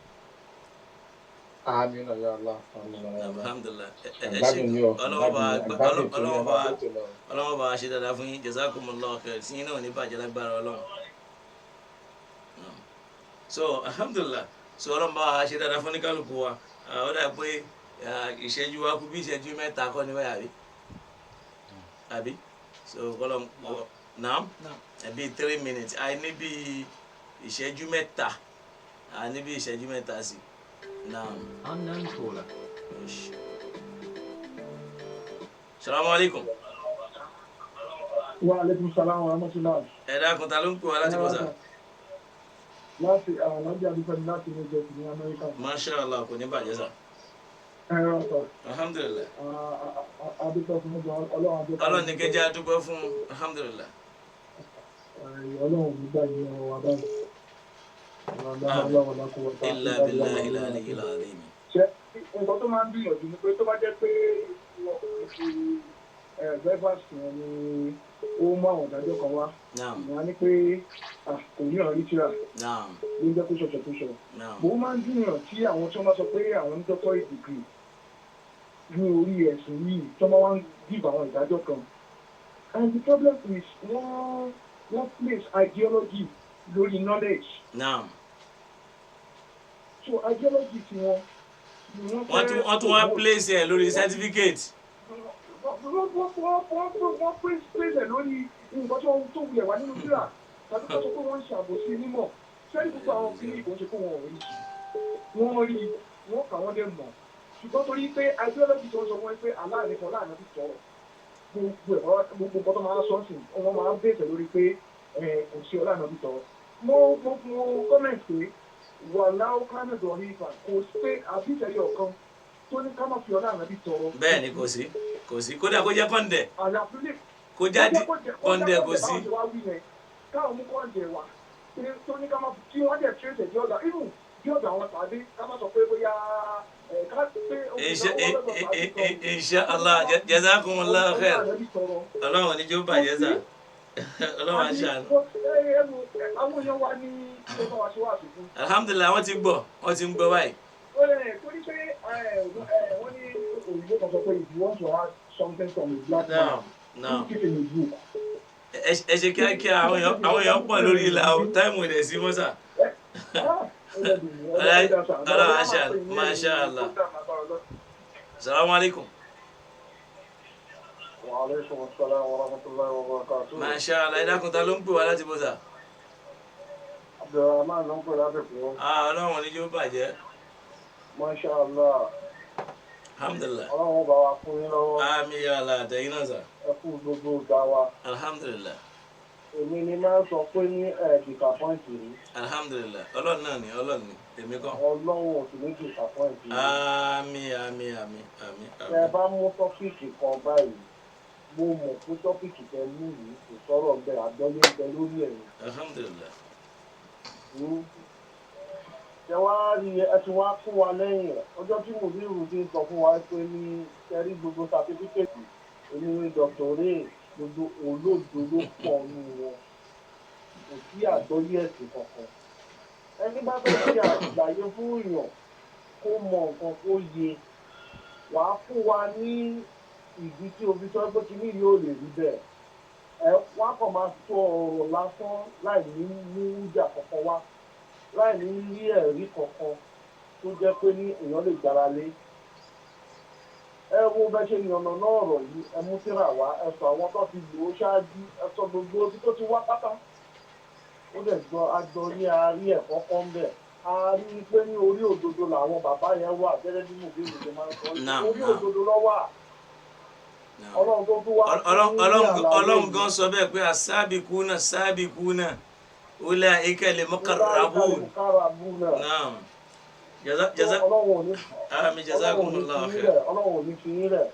Àmín ya Allah. Àmín ya Allah. Alhamdulillah. Ẹ ṣe Àgbàdùn ni o. Ọlọ́run bá Àgbàdùn ètò Ọlọ́run yẹn bá máa tó lọ. Ọlọ́run bá ṣe dáadáa fún yín. Jazakumullahu khair. Tí yín náà ní bàjẹ́ lágbára Ọlọ́run. Naam. So alhamdulillah. So Ọlọ́run bá ṣe dáadáa fún oníkálukú wa. Ah, ó dà pé ìṣẹ́jú wa kú bí ìṣẹ́jú mẹ́ta kọ́ ni báyà àbí? Àbí? So kọ́lọ́n naam ẹbí 3 minutes a ní bí ìṣẹ́jú mẹ́ta a ní bí ìṣẹ́jú mẹ́ta sí naam. Unknown caller. Ish. Salamu alaikum. Wa alaikum salam wa rahmatullahi. Ẹ dákun ta ló ń pè wá láti bọ́sà. Láti Alájà Adúfẹ́mi láti New Jersey ní Amẹ́ríkà. Masha Allah kò ní bàjẹ́ sà. Ẹ rọ sọ, Alhamdulillah. Adúpẹ́ fún ọjọ́ Ọlọ́run adúpẹ́. Ọlọ́run ní kẹjá dúpẹ́ fún alhamdulillah. Ọlọ́run ò ní gbà yín ọwọ́ wa báyìí. Ọlọ́run ọlọ́run kò wọ́n ta. Illa billahi al-aliyyil azim. Ṣé nǹkan tó máa ń gbìyànjú ni pé tó bá jẹ́ pé ti breakfast yẹn ni ó mú àwọn ìdájọ́ kan wá. Naam Ìyẹn á ní pé kò ní ọ̀rọ̀ lítírà naam ló ń jẹ́ kó ṣọ̀ṣọ̀ kó ṣọ̀. naam. Mo máa ń dùnyàn tí àwọn tí wọ́n bá sọ pé àwọn ní doctorate degree ní orí ẹ̀sùn yìí tí wọ́n bá wá ń give àwọn ìdájọ́ kan. And the problem is wọ́n place ideology lórí knowledge. Naam. So ideology tiwọn ni wọ́n Wọ́n tún wọ́n tún wá place ẹ̀ lórí certificate. Wọ́n place ẹ̀ lórí nǹkan tó wulẹ̀ wá nínú síra tàbí kó sọ pé wọ́n ń ṣàbòsí mímọ̀ sẹ́ni gbogbo àwọn kìíní kò ń ṣe pé wọ́n ò rí wọ́n rí wọ́n kà wọ́n dẹ̀ mọ̀ ṣùgbọ́n torí pé ideology tó ń sọ wọ́n pé aláàánú kan láàánú ti sọ̀rọ̀ gbogbo ẹ̀ gbogbo nǹkan tó máa ń sọ sí wọ́n máa ń bèèrè lórí pé kò sí ọláàánú ti sọ̀rọ̀ mo comment pé wàhálà ó kánú dọ̀rí ìfà kò sí pé àbí ìtẹ̀lé ọ̀kan tó ní ká má fi ọláàánú ti sọ̀rọ̀ Bẹ́ẹ̀ ni kò sí kò sí kódà kó jẹ́ kọ́ńdẹ̀ àlàfílẹ̀ kó jáde kọ́ńdẹ̀ kò sí. báwọn ṣe wá wí yẹn káwọn mú kọ́ńdẹ̀ wá tó ní ká má kí wọ́n dẹ̀ trace ẹ̀ bí ọ̀dà even bí ọ̀dà àwọn tàbí ká má sọ pé bóyá ẹ̀ ká pé. Insha Allah jazakumullahu khair. Ọlọ́run ní jó bàjẹ́ sà. Ọlọ́run á ṣàánú. Àwọn èèyàn wa ní ìjọba wa ṣe wá àfikún. Alhamdulillah wọ́n ti gbọ́ wọ́n ti ń gbọ́ báyìí. Ó lè torí pé wọ́n ní òyìnbó kan sọ pé if you want to ask something from a black man, Naam. keep it in his book. Ẹ ṣe kíákíá àwọn èèyàn pọ̀ lórí ìlà o táìmù rẹ̀ sí mọ́sà. Ọlọ́run á ṣàánú. Masha Allah. Salamu alaikum. Wa alaikum assalam wa rahmatullahi wa barakatuh. Masha Allah ẹ dákun ta ló ń pè wá láti bọ́sà. Abdulrahman ló ń pè lábẹ́kọ̀ọ́. Ọlọ́run ní yóò bàjẹ́. Masha Allah. Alhamdulilah. Ọlọ́run bá wa fún yín lọ́wọ́. Àmín ya Allah àtẹ̀yìn náà sà. Ẹ kú gbogbo ìgbà wa. Alhamdulilah. Èmi ni máa ń sọ pé ní ẹ̀ disappoint rí. Alhamdulilah. Ọlọ́run náà ni, Ọlọ́run ni, èmi kọ́. Ọlọ́run ò sì ní disappoint rí. Àmín, àmín, àmín, àmín. Tẹ bá mú tọ́pìkì kan báyìí, mo mọ̀ pé tọ́pìkì tẹ mú yìí kò sọ̀rọ̀ bẹ́ẹ̀, àgbọ́yé ń bẹ lórí ẹ̀. Alhamdulilah. Ṣé wá rí ẹ ti wá fún wa lẹ́yìn ọjọ́ tí mùdírù ti ń sọ fún wa pé ní kẹrí gbogbo sátífíkẹ́tì èmi ní dọ̀tọ̀rẹ́ gbogbo olódo ló pọ̀ nù wọn, kò sí àgbọ́yé ẹ̀sìn kankan. Ẹni bá fẹ́ ṣe àgbáyé fún èèyàn kó mọ nǹkan kó yé, wàá fún wa ní ìdí tí o fi sọ pé kíní yóò lè rí bẹ́ẹ̀. Ẹ wá kàn máa sọ ọ̀rọ̀ lásán láì ní mú ìjà kankan wá, láì ní rí ẹ̀rí kankan tó jẹ́ pé ní èèyàn lè gbára lé. Ẹ wo bẹ́ ṣe yànnà náà ọ̀rọ̀ yìí, ẹ mú tírà wá, ẹ sọ àwọn tó ti lò ó ṣáájú, ẹ sọ gbogbo ibi tó ti wá pátá. Ó dẹ̀ gbọ́ agbọ́ ní a rí ẹ̀kọ́ kan bẹ̀. A rí i pé ní orí òdodo làwọn bàbá yẹn wà gẹ́gẹ́ bí mùbílù ṣe máa ń sọ. Orí òdodo ló wà. Ọlọ́run tó tún wá. Ọlọ́run gan sọ bẹ́ẹ̀ pé asábìkúnà sábìkúnà ulaika al-muqarrabun. Naam. Àmín, jazakumullahu khair. Ọlọ́run ò ní fi yín lẹ̀.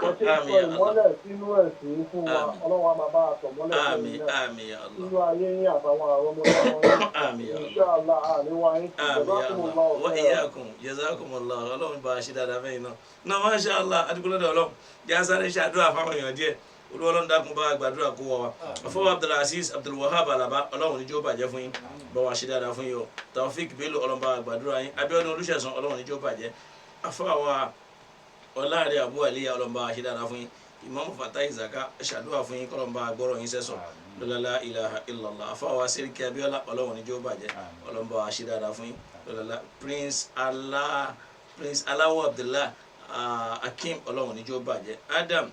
Ọtí sọ ìmọ́lẹ̀ sínú ẹ̀sìn fún wa. Ọlọ́run á máa bá a tọ̀ mọ́lẹ̀ fún yín náà. Àmín ya Allah. Sínú ayé yín àtàwọn àwọn ọmọ ọlọ́run yín. Àmín ya Allah. Inshallah àníwá yín. Àmín ya Allah. Wa iyyakum jazakumullahu. Ọlọ́run bá a ṣe dáadáa fẹ́yìn náà. Náà masha Allah adigunlọ́dọ̀ Ọlọ́run. Jẹ́ asáré ṣàdúrà fáwọn èèyàn díẹ̀. Olúwa Ọlọ́run dákun bá gbàdúrà kó wá wa. Afọwọ́ Abdulaziz Abdulwahab Alaba Ọlọ́run níjó bàjẹ́ fún yín. Bá wa ṣe dáadáa fún yín o. Taofik Bello Ọlọ́run bá gbàdúrà yín. Abíọ́dún Olúṣẹ̀san Ọlọ́run níjó bàjẹ́. Afọwọ́ Ọláàrẹ Abu Aliya Ọlọ́run bá wa ṣe dáadáa fún yín. Imam Fatai Zaka ṣàdúrà fún yín kọ́lọ́run bá gbọ́rọ̀ yín sẹ́sọ̀. Lọ́lá ilaha illallah. Afọwọ́ Seriki Abíọ́lá Ọlọ́run níjó bàjẹ́. Ọlọ́run bá wa ṣe dáadáa fún yín. Lọ́lá Prince Allah Prince Aláwọ̀ Abdullah Akim Ọlọ́run níjó bàjẹ́. Adam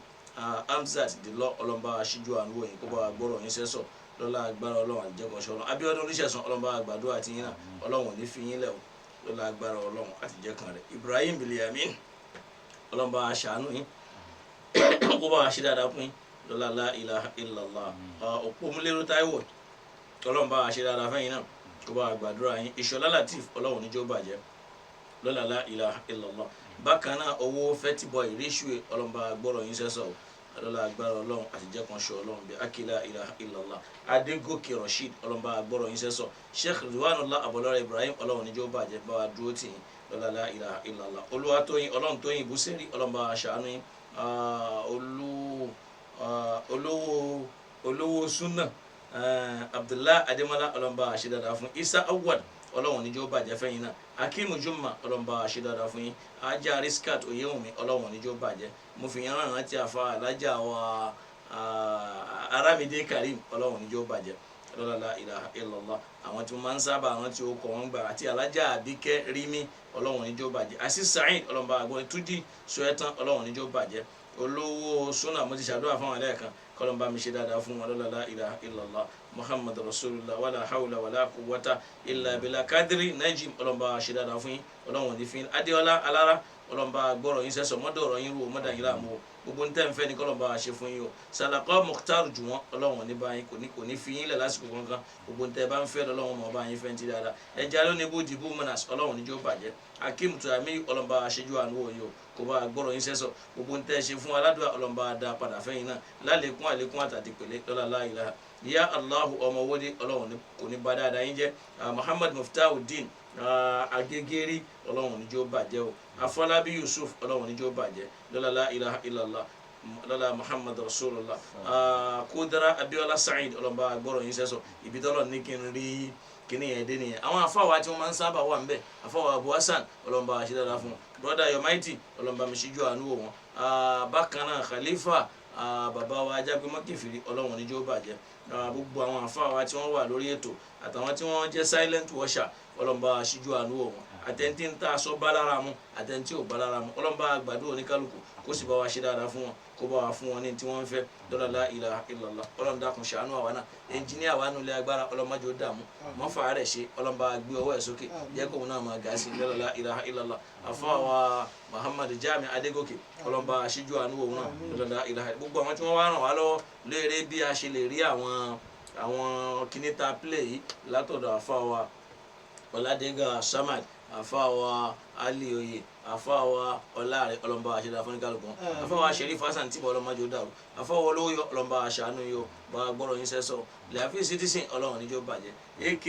Hamzat Dìlọ ọlọ́mọba aṣíjú àánú òyìn kó bá wa gbọ́rọ̀ yín sẹ́sọ̀ lọ́lá agbára Ọlọ́run àtijẹ́kọ̀ṣọ́ Ọlọ́run. Abíọ́dún Olúṣẹ̀san ọlọ́mọba àgbàdo àti yín náà Ọlọ́run ò ní fi yín lẹ̀ o lọ́lá agbára Ọlọ́run àtijẹ́kan rẹ̀. Ibrahim Biliamin ọlọ́mọba aṣàánú yín kó bá wa ṣe dáadáa fún yín lọ́lá la ilaha illallah. Òpómúléró Táíwò ọlọ́mọba aṣe dáadáa fún yín náà kó bá wa gbàdúrà yín. Ìṣọ̀lá Latif Ọlọ́run níjó bàjẹ́ lọ́lá la ilaha illallah. Bákan náà owó fẹ́tìbọ̀ ìrísùwẹ̀ ọlọ́mọba gbọ́rọ̀ yín sẹ́sọ̀ o lọ́la agbára Ọlọ́run àtijọ́ kan ṣe Ọlọ́run bíi akila ilaha illallah. Adégòkè Rasheed ọlọ́mọba agbọ́rọ̀ yín sẹ́sọ̀. Sheikh Ridwanullah Abọlọ́rẹ́ Ibrahim Ọlọ́run níjó bàjẹ́ bá wa dúró tì yín lọ́la la ilaha illallah. Olúwatóyìn Ọlọ́run tóyìn Búsẹ́rì ọlọ́mọba aṣàánú yín. Olówó súnà Abdullah Adémọ́lá ọlọ́mọba àṣedáadáa fún Isa Awad Ọlọ́run níjó bàjẹ́ fẹ́yìn náà. Akeem Juma ọlọ́mọba àṣedáadáa fún yín. Ajá Riskat Oyewumi Ọlọ́run níjó bàjẹ́. Mo fi yẹn rántí àfa alájà wa Aramide Karim Ọlọ́run níjó bàjẹ́ lọ́la la ilaha illallah. Àwọn tí mo máa ń sábà rántí ó kọ̀ wọ́n gbà àti alájà Àbíkẹ́ Rímí Ọlọ́run níjó bàjẹ́. Asis Saheed ọlọ́mọba àgbọ̀n Túnjí Sọ́ẹ́tàn Ọlọ́run níjó bàjẹ́. Olówó súnà mo ti ṣàdúrà fáwọn ẹlẹ́ẹ̀kan kọlọmba mi ṣe dáadáa fún wọn lọ́la la ilaha illallah muhammad rasulullah wàlá hawla wàlá quwwata illa billah. Kadiri najim ọlọmba ṣe dáadáa fún yín Ọlọ́run ní fín. Adéọlá Alára ọlọmba gbọ́rọ̀ yín sẹ́sọ̀ mọ́dọ̀ ọ̀rọ̀ yín rú mọ́dà yín láàmú o gbogbo ní tẹ́ǹfẹ́ ni kọlọmba ṣe fún yín o. Sàlàkọ́ Mukhtar Jùwọ́n Ọlọ́run ní báyìí kò ní fi yín lẹ̀ lásìkò kankan gbogbo ní tẹ́ bá ń fẹ́ lọ́wọ́ mọ́ báyìí fẹ́ ti dáadáa. Ẹja lónìí bó dìbò mọ́nàs Ọlọ́run níjó bàjẹ́. Akeem Tuami ọlọmba aṣejú àánú òye o kò bá gbọ́rọ̀ yín sẹ́sọ̀ gbogbo ní tẹ́ ṣe fún aládùá ọlọmba dá padà fẹ́yìn náà lálékún àlékún àtàdìpẹ̀lẹ́ lọ́la la ilaha ya Allahu ọmọ wọlé Ọlọ́run kò ní bá dáadáa yín jẹ́. Muhammad Muftahudeen Agegeri Ọlọ́run níjó bàjẹ́ o. Afọlábí Yusuf Ọlọ́run níjó bàjẹ́ lọ́la la ilaha illallah lọ́la Muhammad Rasulullah. Kudara Abiola Saheed ọlọ́mọba gbọ́rọ̀ yín sẹ́sọ̀ ibi tọ́lọ̀ ní kí n rí kíní yẹn dé nìyẹn. Àwọn afáwa tí wọ́n máa ń sábà wà ń bẹ̀ afáwa Abu Hasan ọlọ́mọba ṣe dáadáa fún wọn. Broda Yomaiti ọlọ́mọba mi ṣíjú àánú wò wọn. Bákan náà Khalifa bàbá wa Ajágbémọ́ Kẹfìrí Ọlọ́run níjó bàjẹ́. Gbogbo àwọn afáwa tí wọ́n wà lórí ètò àtàwọn tí wọ́n jẹ́ silent watcher ọlọ́mọba ṣíjú àánú wò wọn. Àtẹ̀ntì ń ta aṣọ bá lára mu, àtẹ̀ntì ò bá lára mu, Ọlọ́run bá gbàdúrà oníkálukú, kó sì bá wa ṣe dáadáa fún wọn, kó bá wa fún wọn ní tí wọ́n ń fẹ́ dọ́là. La ilaha illallah. Ọlọ́run dákun ṣàánú àwa náà. Ẹnjìníà wa nulẹ̀ agbára, Ọlọ́run má jẹ́ ó dààmú mọ́fà rẹ̀ ṣe. Ọlọ́run bá gbé ọwọ́ ẹ̀ sókè, jẹ́ kóun náà máa gà sí lọ́la. La ilaha illallah. Àfọwà Muhammad Jami Adégòkè, Ọlọ́run bá aṣíjú àánú òun náà lọ́la. La ilaha. Gbogbo àwọn tí wọ́n wá ràn wá lọ́wọ́ léèrè bí a ṣe lè rí àwọn kìnìta play yìí látọ̀dọ̀ àfọwà Ọ̀làdégà Samad, àfọwà Ali Oye, àfọwà Ọláàrẹ, ọlọmọba àṣẹdá fúnikálùkù wọn, àfọwà Sheriff Hasan tìbọ, ọlọmọdé dàrú, àfọwà olówó, ọlọmọba àṣàánú yóò bá gbọ́rọ̀ yín sẹ́sọ lẹ́àfin citizen, Ọlọ́run níjó bàjẹ́, ak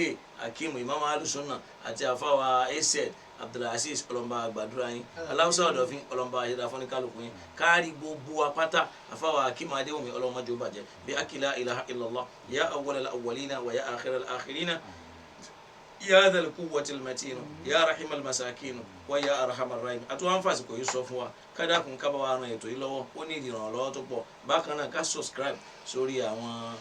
Akeem Imam Alusunna àti àfọwà ased Abdulaziz, ọlọmọba àgbàdúrà yín, aláwùsá ọ̀dọ̀fín, ọlọmọba àṣẹdá fúnikálùkù yín kárí gbogbo apáta. Àfọwà Akeem Adéwùmí, ọlọmọdé bàjẹ́ bí akila ilaha illallah ya awwal al-awwalina wa ya akhir al-akhirina ya dhal quwwati al-matin ya rahim al-masakin wa ya arham ar-rahim. Àti wọn fàsìkò yìí sọ fún wa, kádàkùn ká bá wa ran ètò yìí lọ́wọ́, ó ní ìrànlọ́wọ́ tó pọ̀. Bákan náà, ká subscribe sórí àwọn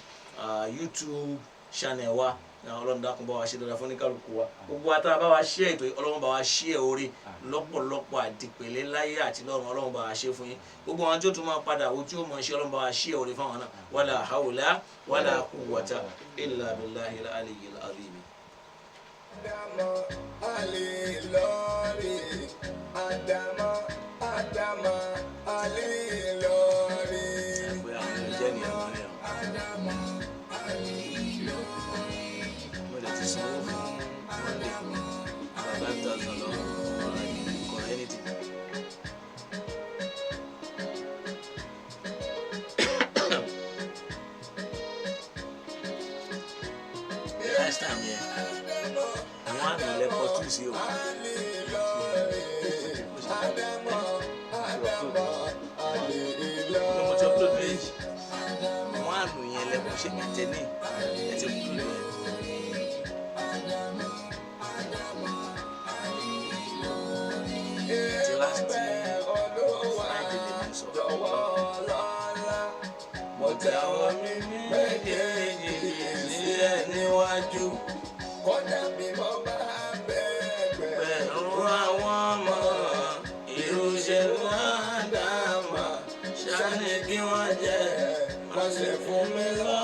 YouTube channel wa. Ọlọ́run dákun bá wa ṣe dáadáa fún ní kálukú wa. Gbogbo wa tá a bá wa ṣe ètò yìí, Ọlọ́run bá wa ṣe oore lọ́pọ̀lọpọ̀ àdìpẹ̀lẹ̀ láyé àti lọ́run. Ọlọ́run bá wa ṣe fún yín. Gbogbo àwọn tí ó tún máa padà wo tí ó máa ṣe, Ọlọ́run bá wa ṣe oore fáwọn náà. Wala hawla wala quwwata illa billahil aliyyil azim. Adama Ali lórí, Adama, Adama Ali lórí. Ẹgbẹ́ àwọn ìjẹ́ ni àwọn ẹ̀rọ. Adama Ali lórí. Mo lè ti sanwó fún Monday gba 5,000 lọ́wọ́ kọ̀ anything. Last time yẹn, àwọn àmì lẹ́kọ̀ọ́ tù sí o. Ali lórí, Adama, Adama Ali Ní mo ti upload lórí. méjì, àwọn àmì yẹn lẹ́kọ̀ọ́ ṣe àtẹ̀ní ẹ̀ ti upload yẹn. Ti last Friday lè mú sọ. Jọ̀wọ́ lọ́la, mo tẹ́wọ́ mi méjèèjì Sílẹ̀ níwájú. Kódà bí mo bá bẹ́ẹ̀ Pẹ̀lú àwọn ọmọ irúṣẹ́ wọn dàmà ṣáni kí wọ́n jẹ́, má ṣe fún mi lọ.